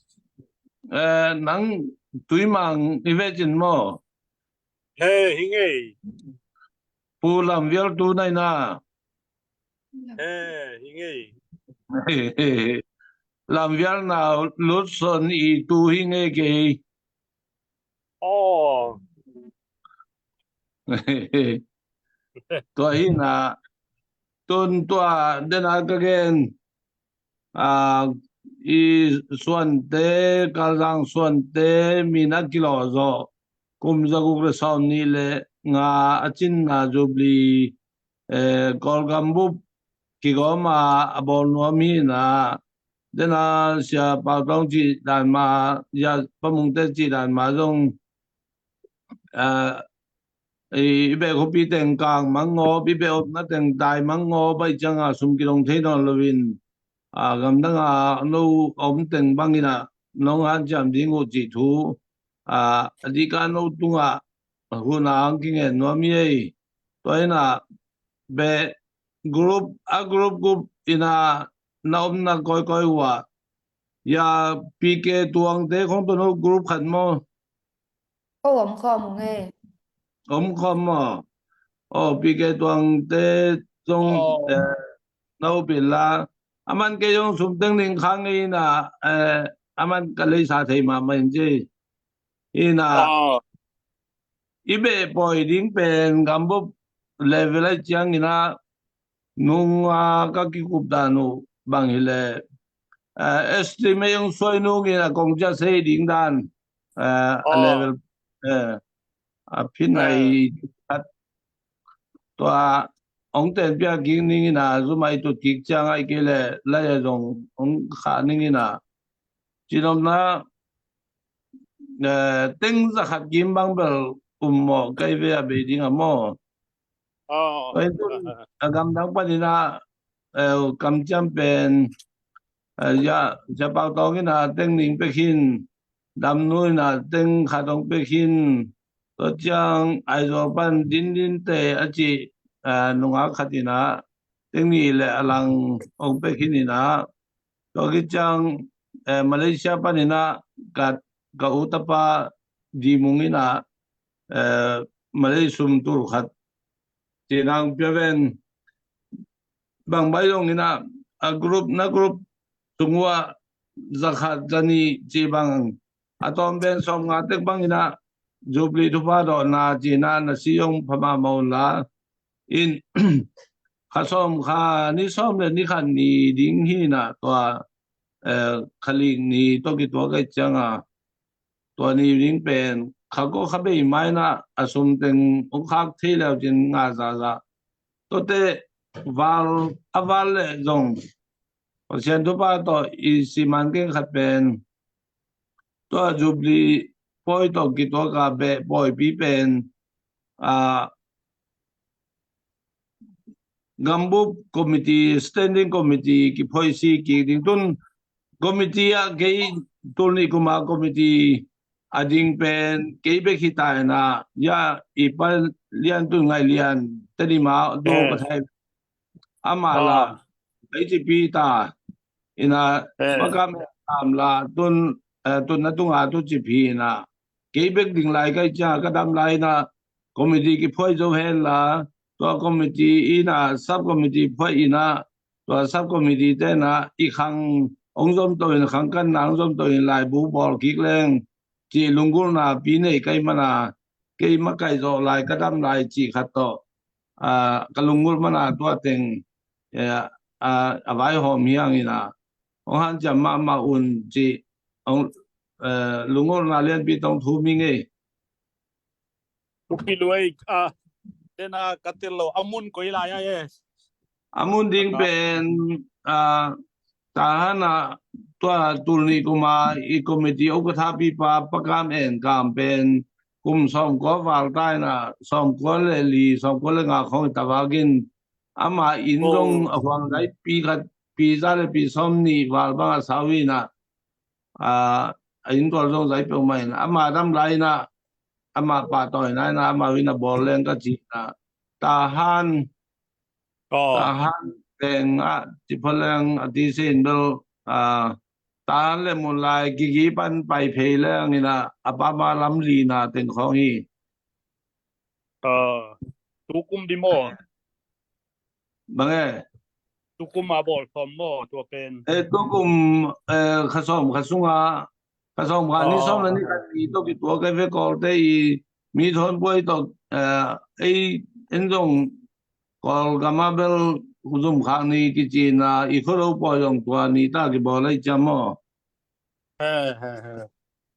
Eh, nang Tuimang i ve cin maw? He, hi ngei. Pu Lam Vial tu nai na. He, hi ngei. Lam Vial na Lutson i tu hi ngei kei. Aw. Tua hi na tun tua dena ka gen. A, i suante, Kalzang suante, min a kilawh zawh, kum zaguk le sawm nih le nga a cinna Jubilee, eh, Kawlgam bup kigawm a, a bawl nuam hi na, dena Sia Pau Tawng cih dan ma, Sia Pa Mungte cih dan ma zong, a, i, i beh khuapi teng kang mangawp, i beh opna teng tai mangawp, aih cianga sum kidong thei nawn loin, a, gamdanga no om teng bangin a, nong hanciam ding uh cih thu, a, a dika no tungah hun a ang kingen nuam hi ei. Tua ina beh group, a group group ina na omna kawikawi uh a, ia P K Tuangte khong tua no group khat maw? Ko om khawm ung e. Om khawm maw? Aw, P K Tuangte zong, eh, na upin la. Aman kei zong sumteng ning khang ina, eh, aman ka leisa thei mahmah in ci. Ina, i beh pawi ding pen gambup level ai ciang ina, nunga ka kikup dan uh bang hileh, eh, estimate hong suai nungin a kong cia sei ding dan, eh, a level, eh, a phin ai khat tua hong tenpiak kik ningin a, zum ai tut kik ciang ai kei leh lai a zong hong khah ningin a, cinomna, eh, teng zakhat kim bang bel um mawh kai ve a bei ding a maw? Tua in tun a gamdang panin a, eh, kamciam pen, eh, ya, Sia Pau Tawng in a teng ning pek hin, Damnu in a teng khat hong pek hin, tua ciang Aizawl pan Din Din te a ci, eh, nungak khat in a teng nih le a lang hong pek hin in a, tua khit ciang, eh, Malaysia panin a ka, ka u tapa Di Mung in a, eh, Malay sum tul khat ci nang pia ven. Bang bai zong in a, a group na group sung uh a zakhat zanih ci bang, a tawm pen sawmnga tek bang in a Jubilee thupha dawhna ci na na si zong pha mahmah un la. In kha sawm kha ni sawm le ni khat ni ding hi na tua, eh, kha lik ni tawh kituak ai cianga tua ni ding pen kha ko kha bei mai na a sum teng hong khak thei leu cin nga zaza. Tuate val, a val le zong Pasian thupha tawh i siman keng khat pen tua Jubilee pawi tawh kituak a beh pawipi pen, a, gambup committee, standing committee kiphoisi kik ding tun committee ah kei tul nih kuma committee a ding pen kei bek hi ta ina, ya i pa Lian Tun Ngai Lian teni ma du ka thai ama la ei ci pi ta ina, makam am la tun, eh, tun na tunga tu ci pi ina kei bek ding lai kai cia ka dam lai ina committee kiphuai zo hen la tua committee ina sub committee phuai ina tua sub committee te na i khang ong zom to in khang kan na ong zom to in laibu bawl kik leng ci lunggulna pi nei kai mana kei makaih zawh lai, ka dam lai cih khat tawh, ah, ka lunggulh mana tua teng, eh, ah, a vaihawm hi hang ina, hong hanciam mahmah un cih, hong, eh, lunggulhna lianpi tawh thum hi ngei. Thupi lua ei, ah, tena ka tel lo, a mun koi lai a e? A mun ding pen, ah, Tahan ah tua tul nih kum a i committee ukathapipa Pa Kam En Kam pen kum sawmkua val ta ina, sawmkua le li, sawmkua le nga khawng i ta vak in, ama inn zong a huang zai pi khat, pi za le pi sawmnih val bang a sau ina, a, a inn tual zong zai peuhmah ina, ama dam lai ina, ama pahtawina ina, ama inn a bawl leng ka ci ina. Tahan, Tahan teng a, ci pha leng a, ti sin bel, a, Tahan le Munlai kiki pan pai phei leng ina, a pama lam lina teng khawng hi. Tukum di maw? Bang e? Tukum a bawl sawm maw, tua pen? Eh, tukum, eh, kha sawm kha sunga, kha sawm kha ni sawm le ni khat ni tawh kituak ei ve Kawlte i mi thawn buai tawh, eh, ei en zong Kawlgam a bel zum khak ni kici ina, i khuado pawi zong tua ni ta kibawl ei ciam maw? He, he, he.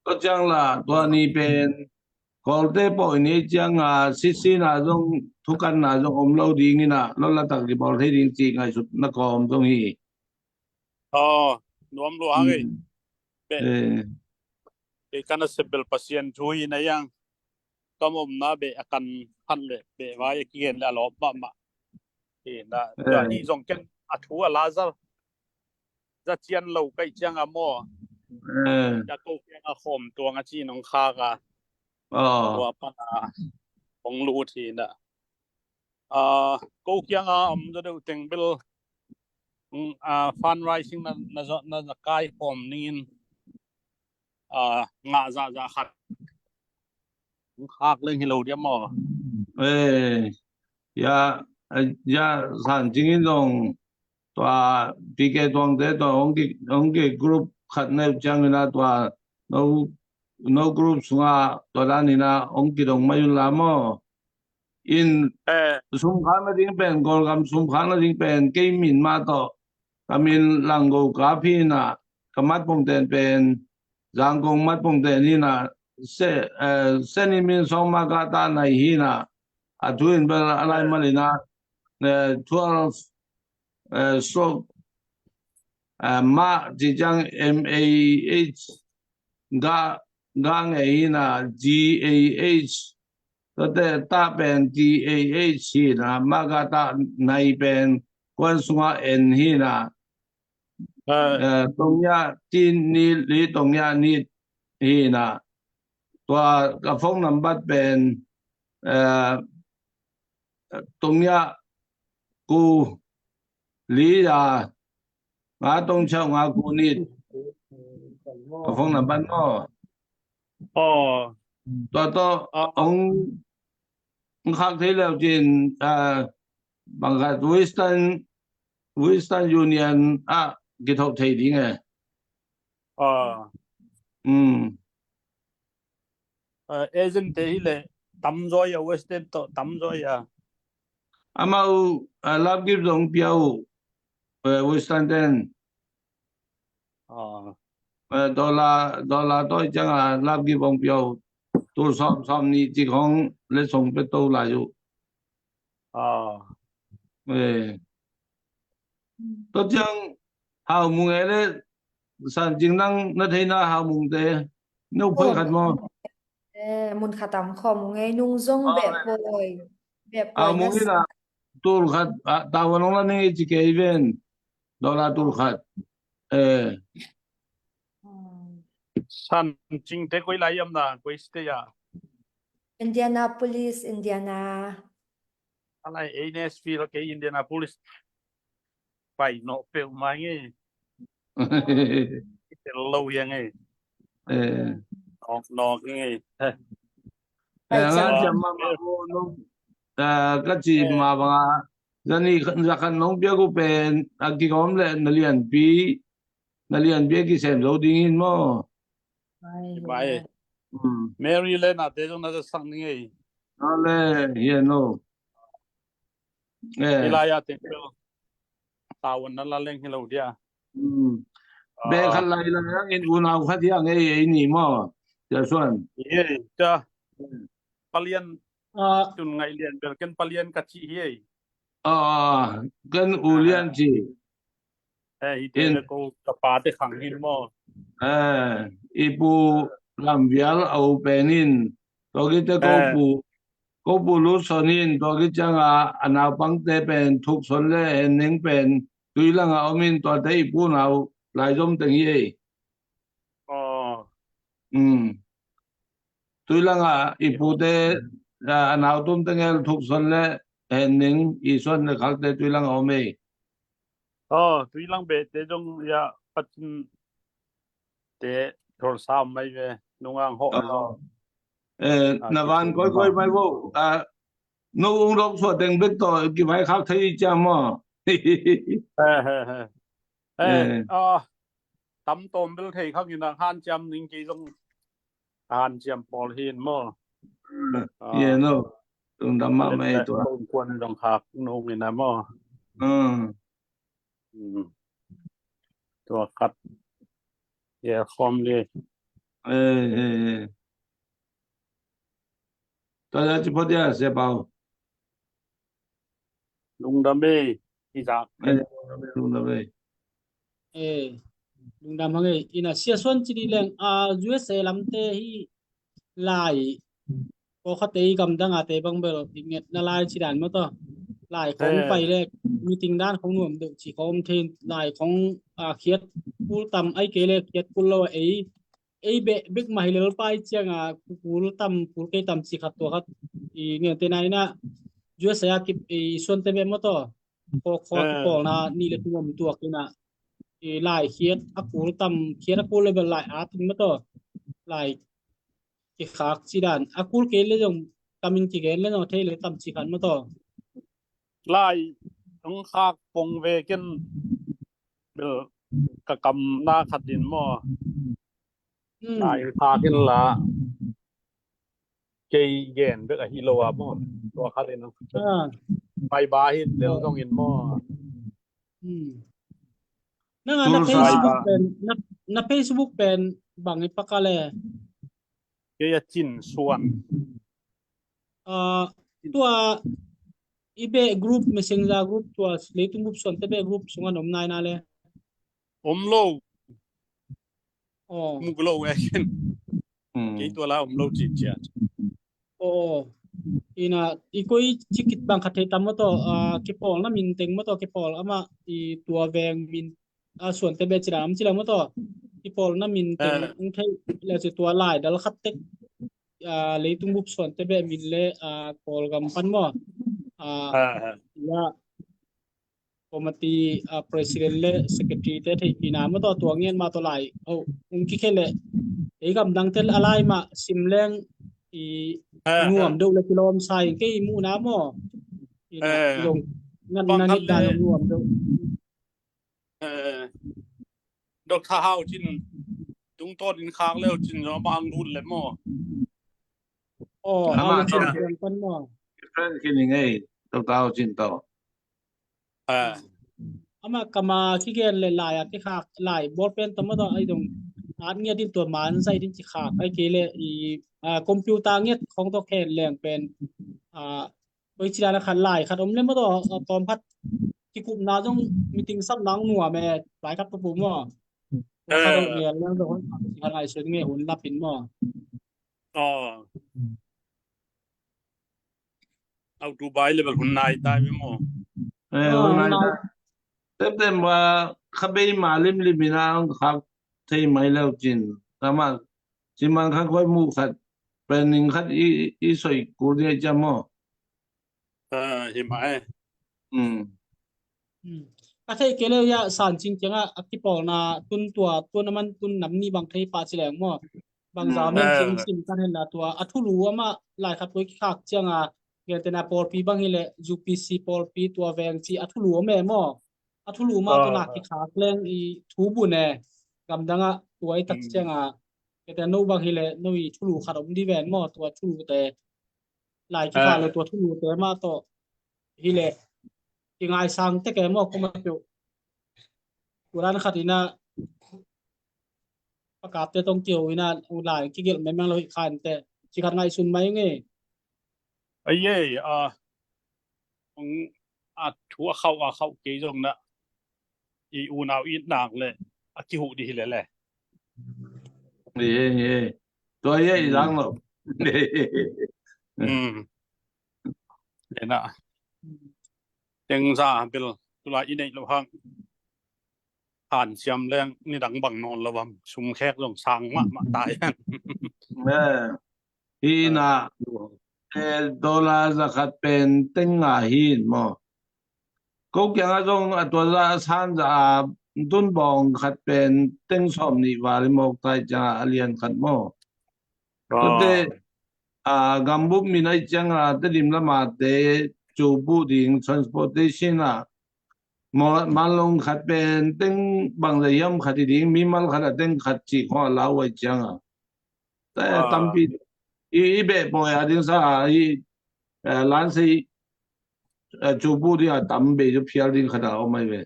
Tua ciang la, tua ni pen Kawlte pawi ni ciang a, sisina zong, thukanna zong om lo ding ina, lawlatak kibawl thei ding ci ngaihsut na kawm zong hi. Aw, nuam lua hang ei. Beh. Eh. Ei kana sebel Pasian thu hi na yang. Kam omna beh a kan han le beh vai a kigen le a lawp mahmah. Hi na, tua ni zong ken a thu a la za, za cian lo kaih ciang a maw. Eh. Tua ko kiang a khawm tuang a ci nong khak a. Aw. Tua pan a hong lut hi na. Ah, ko kiang a om zaw deuh teng bel, mm, ah, fundraising na, na, na, na kai khawm ningin, ah, ngah zahzah khat. Khak leng hi lo diam maw? Eh, ya, eh, ya, San Cing in zong tua P K Tuangte tua hong ki, hong ki group khat neu ciang ina tua no, no group sunga tua dan ina hong kidong mai un la maw? In, eh, sum khak na ding pen, Kawlgam sum khak na ding pen, kei min mah tawh, ka min Langgo Kap hi na, ka mat pongten pen, Zangkong mat pongten hi na, se, eh, se ni min sawng ma ka ta nai hi na, a thu in bel a lai mal ina, eh, twelve, eh, stroke, eh, ma ci ciang M A H, ga, ga ngei hi na, G A H, tua te ta pen T A H hi na, ma ga ta nai pen kuan sunga en hi na. Eh, tong ya ti ni li tong ya ni hi na. Tua ka phone number pen, eh, tong ya ku li ya nga tong chau nga ku ni. Ka phone number maw? Aw. Tua tawh, ah, hong, hong khak thei leu cin, ah, bang khat Western, Western Union ah kithok thei ding e. Ah. Hmm. Ah, agent te hi le tam zaw a, Western tawh tam zaw a. Amau, ah, love gift zong pia uh, eh, Western ten. Ah. Eh, dollar, dollar tawh ciang a love gift hong pia uh. Tul sawm, sawm nih cik hong le song pia to lai uh. Ah. Eh. Tua ciang Hau Mung e le San Cing nang na theina Hau Mung te. No phoi khat maw? Eh, mun khat am khawm ung ei nung zong beh pawi. Beh pawi. Hau Mung ina tul khat, ah, tawa nong la ning ei ci kei ven. Dollar tul khat. Eh. San Cing te koi lai am na, koi state a? Indianapolis, Indiana. A lai ei Nashville kei Indianapolis. Pai nawh peuhmah ngei. Tel lo hiang ngei. Eh. Nawk nawk ngei. Eh, ngan ciam mahmah ko nong, eh, ka ci mah banga, zani, zakhan nong piak uh pen a kigawm le na lianpi, na lianpi a kisem zo ding in maw? Bai. Hmm. Maryland ah te zong na zasak ning ei. Ale, hian o. Eh. Hilai ah te zong tavuan na la leng hi lo dia. Hmm. Ah. Beh khat lai lai ang in unau khat hiang ei ei ni maw. Sia Suan. Ye, ta. Hmm. Palian. Ah. Tun ngaih lian bel ken Palian ka ci hi ei. Ah, ken U Lian ci. Eh, hi te ko ka pa te khang hin maw. Eh, i pu Lam Vial a u pen in, tua kite ko pu, ko pu Lut Son in, tua kicianga a naupangte pen Thuk Son le Hen Ning pen Tuilang a om in, tuate i pu nau lai zom teng hi ei. Oh. Hmm. Tuilang a i pute, a, a nau tum teng el Thuk Son le Hen Ning, i Suan le khalte Tuilang a om ei. Oh, Tuilang beh te zong ya patin te thol sam mai ve, nungang ho zong. Eh, na van koi koi mai vo. Ah, no ung lok suah teng bek to kivai khak thei cia maw. Eh, eh, eh. Eh, ah, tam tawm bel thei khang in a hanciam ning kei zong hanciam pawl hin maw. Ye no. Tungdam mahmah ei tua. Kuan zong khak nung in a maw. Hmm. Tua khat. Ye khom le. Eh, eh, eh. Tua ya ci phot ya, Sia Pau. Lungdam ei, i zak. Eh, lungdam ei. Eh, lungdam hang ei. Ina Sia Suan ci di leng, a, U S A lamte hi lai. Ko khate i gamdang a te bang bel i ngetna lai ci dan maw taw. Lai khong pai le meeting dan khong nuam deuh ci khong om thein lai khong, a, khiat kul tam ai kei le khiat kul lo a ei. Ei beh bek mah hi lel pai cianga kul tam kul kei tam ci khat tua khat i ngelte na ina U S A a kip i Suante beh maw taw. Khawk khawk kipawlna nih le tum om tuak ina i lai khiat a kul tam khiat a kul le bel lai a tin maw taw. Lai kikhak ci dan a kul kei le zong kamin kigen le zong thei le tam ci khat maw taw. Lai hong khak pong ve ken bel ka kamna khat in maw. Hmm. Lai khak in la kei gen bek ahi lo a maw. Tua khat in. Ah. Pai ba hi tel zong in maw. Hmm. Nang a na Facebook pen, na, na Facebook pen bang i paka le. Kei a Cin Suan. Ah, tua i beh group, messenger group, tua leitung group Suante beh group sunga om nai na le. Om lo. Oh. Muk lo e ken. Hmm. Kei tua la om lo ci cia. Oh. Ina i koi ci kit bang khat thei tam maw taw, ah, kipawlna min teng maw taw, kipawl ama i tua veng min a Suante beh ci dan om ci lo maw taw. Kipawlna min teng ung thei le ci tua lai dal khat tek, a, leitung bup Suante beh min le, a, Kawlgam pan maw. A, ya committee, a, president le secretary te theihpihna maw taw tua ngen mah taw lai. Oh, ung kikhel le ei gamdang te a lai mah sim leng i nuam deuh le kilawm sa in kei i muhna maw. Ina i dong ngan na nit dan nuam deuh. Eh, Doctor Hau Cin tungtawn in khak leu cin zong amah ang lut le maw. Oh, ama Hau Cin tawh kiang pan maw. Different kini ngei, Doctor Hau Cin tawh. Ah. Ama kama kigen le lai a kikhak lai bawlpen tawh maw tawh ai dong at ngiat in tua man zai din kikhak ai kei le i, ah, computer ngiat khong tawh khen leng pen, ah, Oi, ci dan a khat lai khat om le maw taw, a, tawm khat kikupna zong meeting sapna hong nuam e, lai khat papu maw. Khat hong ngial leng zong hong ci khat lai suan nge hun lapin maw. Aw. Autu bai le bel hun nai tai ve maw. Eh, hun nai tai. September kha bei ma limlim ina hong khak thei mai leu cin. Tama ci man kha koi mu khat planning khat i, i soi kul ding a ciam maw. Hi mah e. Ka theih kei leh ia San Cing kiangah a kipawlna tun tua, tun a man tun nam nih bang thei pah ci leng maw? Bang zau men cing sim kan hen la tua a thulu amah laikhat poi kikhak cianga gentehna pawlpi bang hileh U P C pawlpi tua veng ci a thulu om e maw? A thulu mah tuna kikhak leng i thu bun e. Gamdangah tua i tak cianga Kete no bang hileh no i thulu khat om di ven maw, tua thulute lai kikha lo, tua thulute mah tawh hileh kingaisang tek e maw, kuma peuh. Turan khat inah pakapte tong kio inah u lai kigelh memeng lo hi kha inteh. Ci khat ngaihsun mai nge. Aye, a, a thu a khauh a khauh kei zong na i unau it nak le a kihuh di hi lele. Tua hi i lang lo. Ena tengza bil tulai i neih lo hang hansiam leng nidang bang nawn lo am, sumkhek zong sang mahmah tai. Hi na, dollar za khat pen teng nga hi in maw? Ko kiangah zong a tua za a san za a tun bawng khat pen teng sawm nih val i mawk tai ciangah a lian khat maw? Tua te a gambup min aih ciangah Tedim lamate cu buh ding transportation ah manlong khat pen teng bang za hiam khat hi ding, mimal khat a teng khat cih khawng a lau aih ciangah tampi i, i beh pawi a ding sa a i, eh, lansei, eh, cu bu ding a tam bei cu phial ding khat a om ai ve.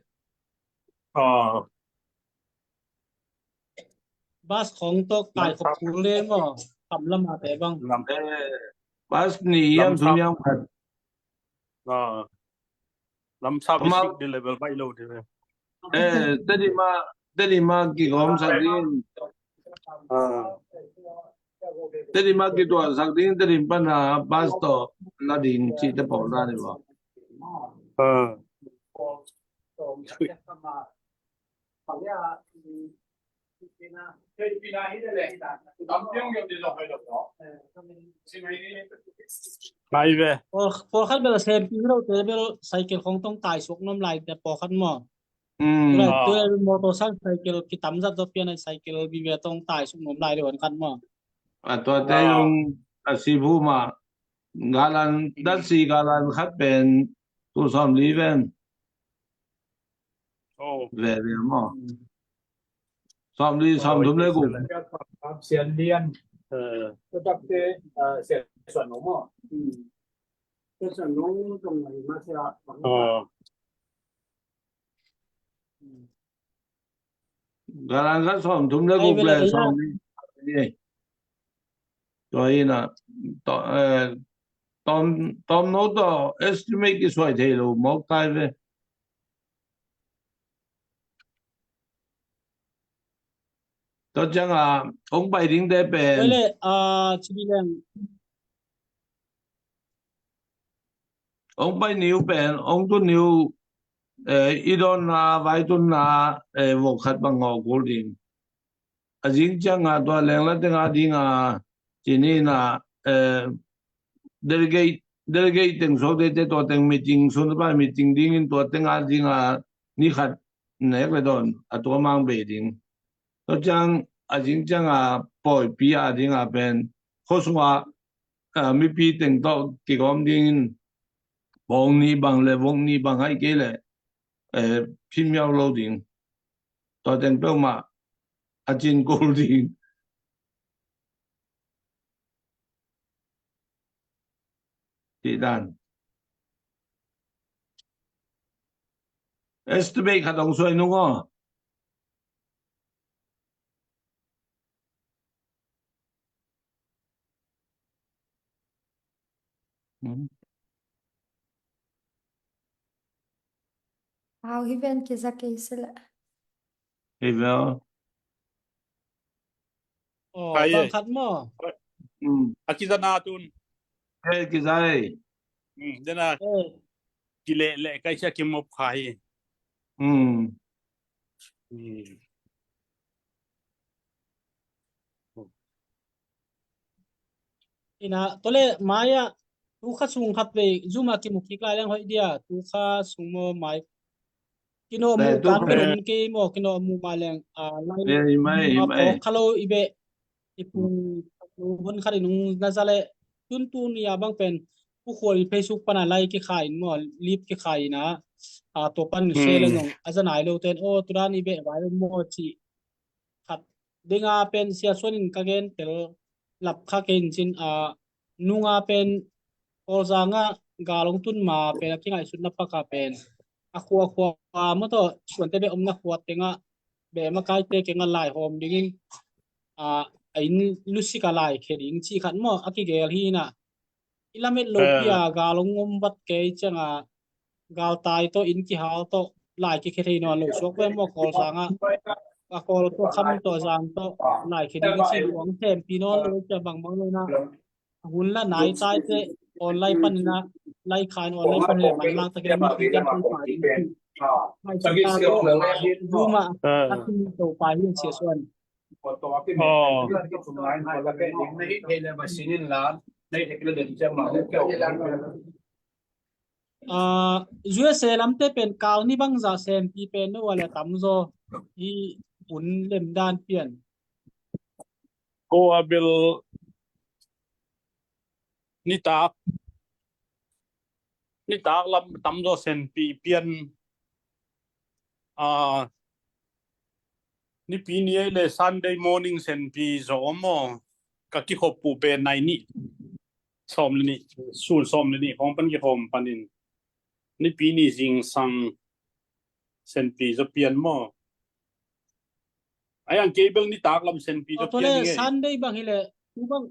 Bas khong tawh kai khop kul le maw? Kam lam a te bang. Bas ni yam thum yam khat. Lamsap i sik di level baih lo di ve. Eh, Tedim ah, Tedim ah kigawm sak ding. Tedim ah kituah sak ding, Tedim pan a bas tawh na ding cih te pawl dan i maw? Ngai ve. Pawlkhat bel a sempi hi lote bel cycle khong tong taisuk nuam lai te pawlkhat maw? Tulai motorcycle kitam zat zaw pian a cycle vive tong taisuk nuam lai deuh an khat maw? A tuate zong a siphu mah galan datsi galan khat pen tul sawm li ven. Ve ve maw? Sawm li sawm thum le guk. Sian lian. Ko takte sian suan lo maw? Sian suan lo tong ngai ma sia. Galan khat sawm thum le guk le sawm li. Tua hi na, tawm, tawm no tawh estimate kisuai thei lo mawk tai ve. Tua ciangah hong pai dingte pen. Oi le, ah, Cili Leng. Hong pai ni uh pen, hong tun ni uh, eh, i dawnna, vai tunna, eh, vok khat bang ngawh kul ding. A zing ciangah tua lengla tengah dingah, cini na, eh, delegate, delegate teng suakte te tua teng meeting, sun pai meeting dingin tua tengah dingah ni khat nek le dawn, a tua mang bei ding. Tua ciang, a zing ciangah pawipi a dingah pen, khuasungah, eh, mipi teng tawh kigawm dingin, bawng nih bang le, vok nih bang hai kei le, eh, phimiau lo ding. Tua teng peuhmah a cin kul ding. Cih dan. Estimate khat hong suai nung aw. Hau hi ven kiza kei sila. Hi vel. Aw, bang khat maw? A kiza na tun. He kiza ei. Dena. Kileh leh kai sia kimop kha hi. Ina tole maya tu kha sung khat vei zuma kimu kik lai leng hoih dia, tu kha sung mo mai. Kino mu kan pe ron ke mo kino mu ma leng a lai ma pawk kha lo i beh i pung hun khat i nung na za le tun tu ni a bang pen u khual i Facebook pana lai ki kha in mo lip ki kha in a a to pan se le nong a za nai lo ten o tu dan i beh vai mo chi khat Denga pen Sia Suan in ka gen tel lap kha kei in cin, a, nunga pen Kawlzang ah gal hong tun ma pen a kingaihsutna pak a pen a khua khua maw tawh, suante beh omna khua tengah beh makaite kengah lai hawm dingin, a, a inn lusik a lai khia ding cih khat maw a kigel hi inah, i lamet lopi a gal hong om vat kei cianga galtai tawh inn kihal tawh lai kikhia thei nawn lo suak ve maw, Kawlzang ah a Kawl tawh kham tawh zang tawh lai khia ding a ci luang thempi nawn lo cia bangbang lo na. A hun la nai tai te online panin a lai khain online panin le man lang ta kei mi ti jan tui pa ding. Mai sa ta tawh Zoom ah a ti to pa hi Sia Suan. U S A lamte pen kal ni bangzah sempi pen no a le tamzaw hi un lemdan pian. Ko a bel nitak nitak lam tamzaw sempi pian. A, nipi ni ei le Sunday morning sempi zaw maw, ka kikhop pu pen nai nih sawm le nih, sun sawm le nih hong pan kikhawm panin nipi ni zingsang sempi zaw pian maw. Ai ang kei bel nitak lam sempi zaw pian le Sunday bang hi le tu bang.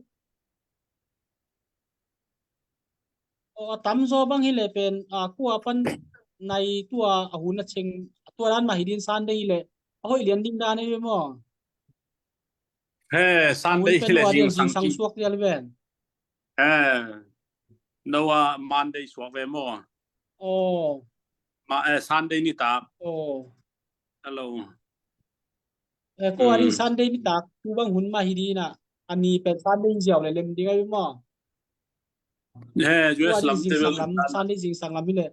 Aw, a tamzaw bang hi le pen a kua pan nai tua a hun a cheng tua dan mah hi din Sunday hi le a hoih lian ding dan ei ve maw? He, Sunday hi le zingsang suak lian ven. He, no a Monday suak ve maw? Aw. Ma, eh, Sunday nitak. Aw. Hello. Eh, ko a din Sunday nitak tu bang hun mah hi din a, a ni pen Sunday ziau le lem ding a ve maw? He, U S lam te bel Sunday zingsang lam hi le.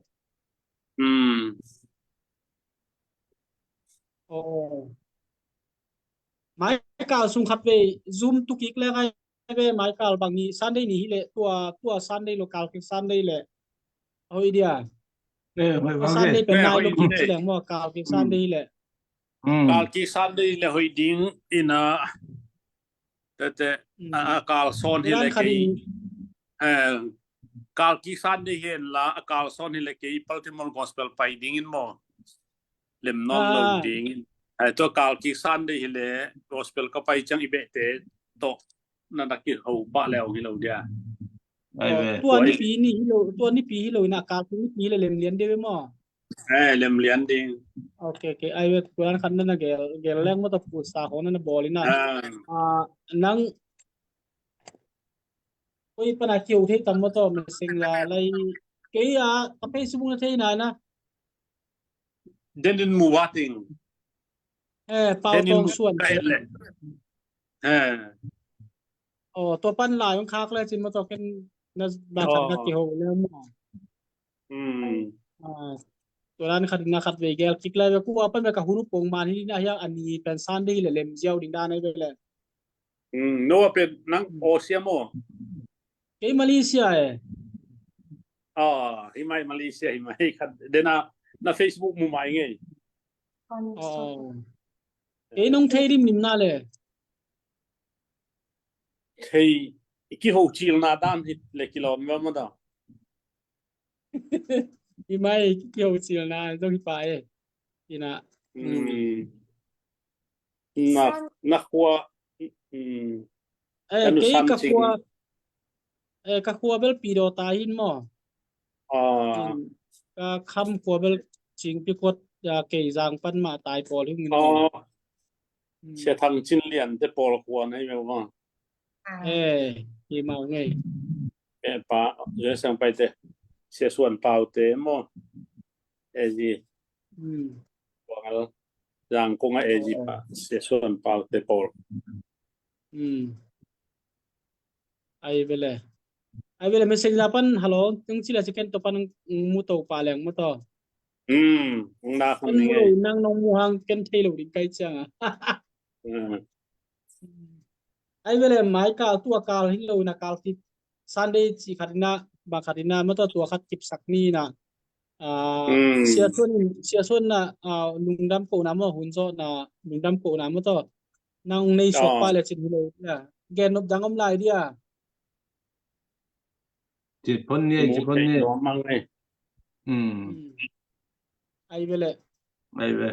Aw. Mai kal sung khat vei Zoom tu kik le ngai ve mai kal bang ni Sunday ni hi le tua tua Sunday lo kal kik Sunday le. Hoih dia. Sunday pen nai lo kik ci leng maw kal kik Sunday hi le. Kal kik Sunday hi le hoih ding ina. Tete a kal sawn hi le kei. Kal kik Sunday hi en la a kal sawn hi le kei Baltimore Gospel pai dingin maw lem nawn lo dingin. Ai tua kal kik Sunday hi le Gospel ka pai ciang i behte tawh na na kiho pah le ong hi lo dia. Tua nipi ni hi lo, tua nipi hi lo ina kal kik nipi hi le lem lian dia ve maw? Eh, lem lian ding. Ok, ok. Ai ve kuan khat na na gel gel leng maw ta pu sa ho na na bawl ina. Ah, nang koi pana kiu thei tam maw ta message la lai kei a ka Facebook na thei na na. Den in mu wa ting. Eh, pau tong suan. Eh. Aw, tua pan lai hong khak le cin maw tua ken na dan khat na kiho le maw. Tua dan khat na khat vei gel kik le ve kua pan ve ka hun uh pong man hi na hiang a ni pen Sunday le lem ziau ding dan ai ve le. No a pen nang Asia maw? Kei Malaysia e. Aw, hi mai Malaysia hi mai khat dena na Facebook mu mai ngei. Aw. Kei nong thei dim nim na le. Thei i kiho cil na dan hi le kilawm ve maw ta. I mai kiho cil na zong hi pa e. Ina. Na na khua. Eh, kei ka khua. Eh, ka khua bel pi do ta hin maw. Ka kham khua bel cing pi khuat ya kei zang pan ma tai pawl hing. Sia Thang Cin Lian te pawl khua nei mel ma. Eh, hi mau ngei. Eh, pa, Sia Siang Pai te, Sia Suan Pau te maw. Eh, zi. Kuangal zang kong a eh, zi pa, Sia Suan Pau te pawl. Ai vele. Ai vele message la pan hello tung cila si ken to pan mu to pa leng mu to. Hmm, ung da kham ni ngai. Nang nong mu hang ken thei lo ding kai ciang a. Ai vele mai kal tua kal hin lo na kal kik Sunday ci khat ina ba khat ina ma to tua khat kip sak ni na. Sia Suan, Sia Suan na lungdam ko na ma hun zo na lungdam ko na ma to. Nang nei suak pa le cin hi lo dia. Gen nop dang om lai dia. Ci phon ni, ci phon ni. Ai ve le. Ai ve.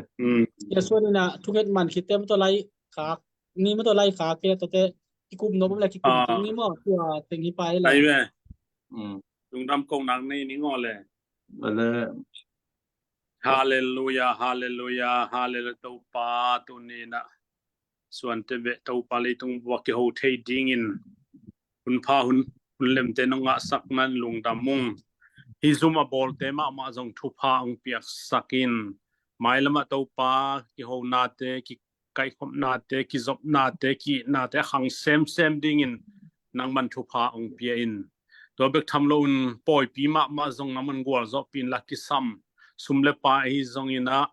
Ya suan ina thunget man khit te maw, tua lai khak ni maw, tua lai khak ke tua te kikup nop om le kikup ni maw, tua teng hi pai le. Ai ve. Lungdam ko nak nei ni ngaw le. Halleluia, halleluia, halleluia. Topa, tuni na suante beh Topa leitung buak kiho thei dingin hunpha hun, hun lemte nong ngahsak nan lungdam ung. Hi zum a bawlte mahmah zong thupha ong piaksak in. Mailamah Topa kihonate, ki kaikhopnate, kizopnate, ki-itnate a khang semsem dingin nangman thupha ong pia in. Tua bek tham loin pawipi mahmah zong nangman gualzawhpih in la kisam sum le pai ahi zongin ah,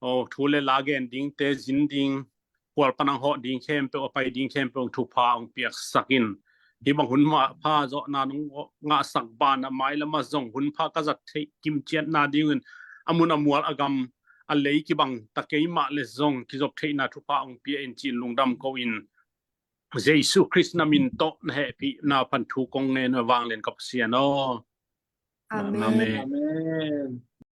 aw, thu le la gen dingte, zin ding, kual pan ang hawh ding khempeuh, a pai ding khempeuh thupha ong piaksak in. Hih bang hun mah pha zawhna nong ngahsak banah mailamah zong hun pha ka zat theih kimciatna dingin a mun a mual a gam a lei kibang ta kei mah le zong kizop theihna thupha ong pia in ci-in lungdam ko in, Jesu Khrist na min tawh na hehpihna pan thu kong ngen uh a, vanglian ka Pasian aw. Amen. Amen.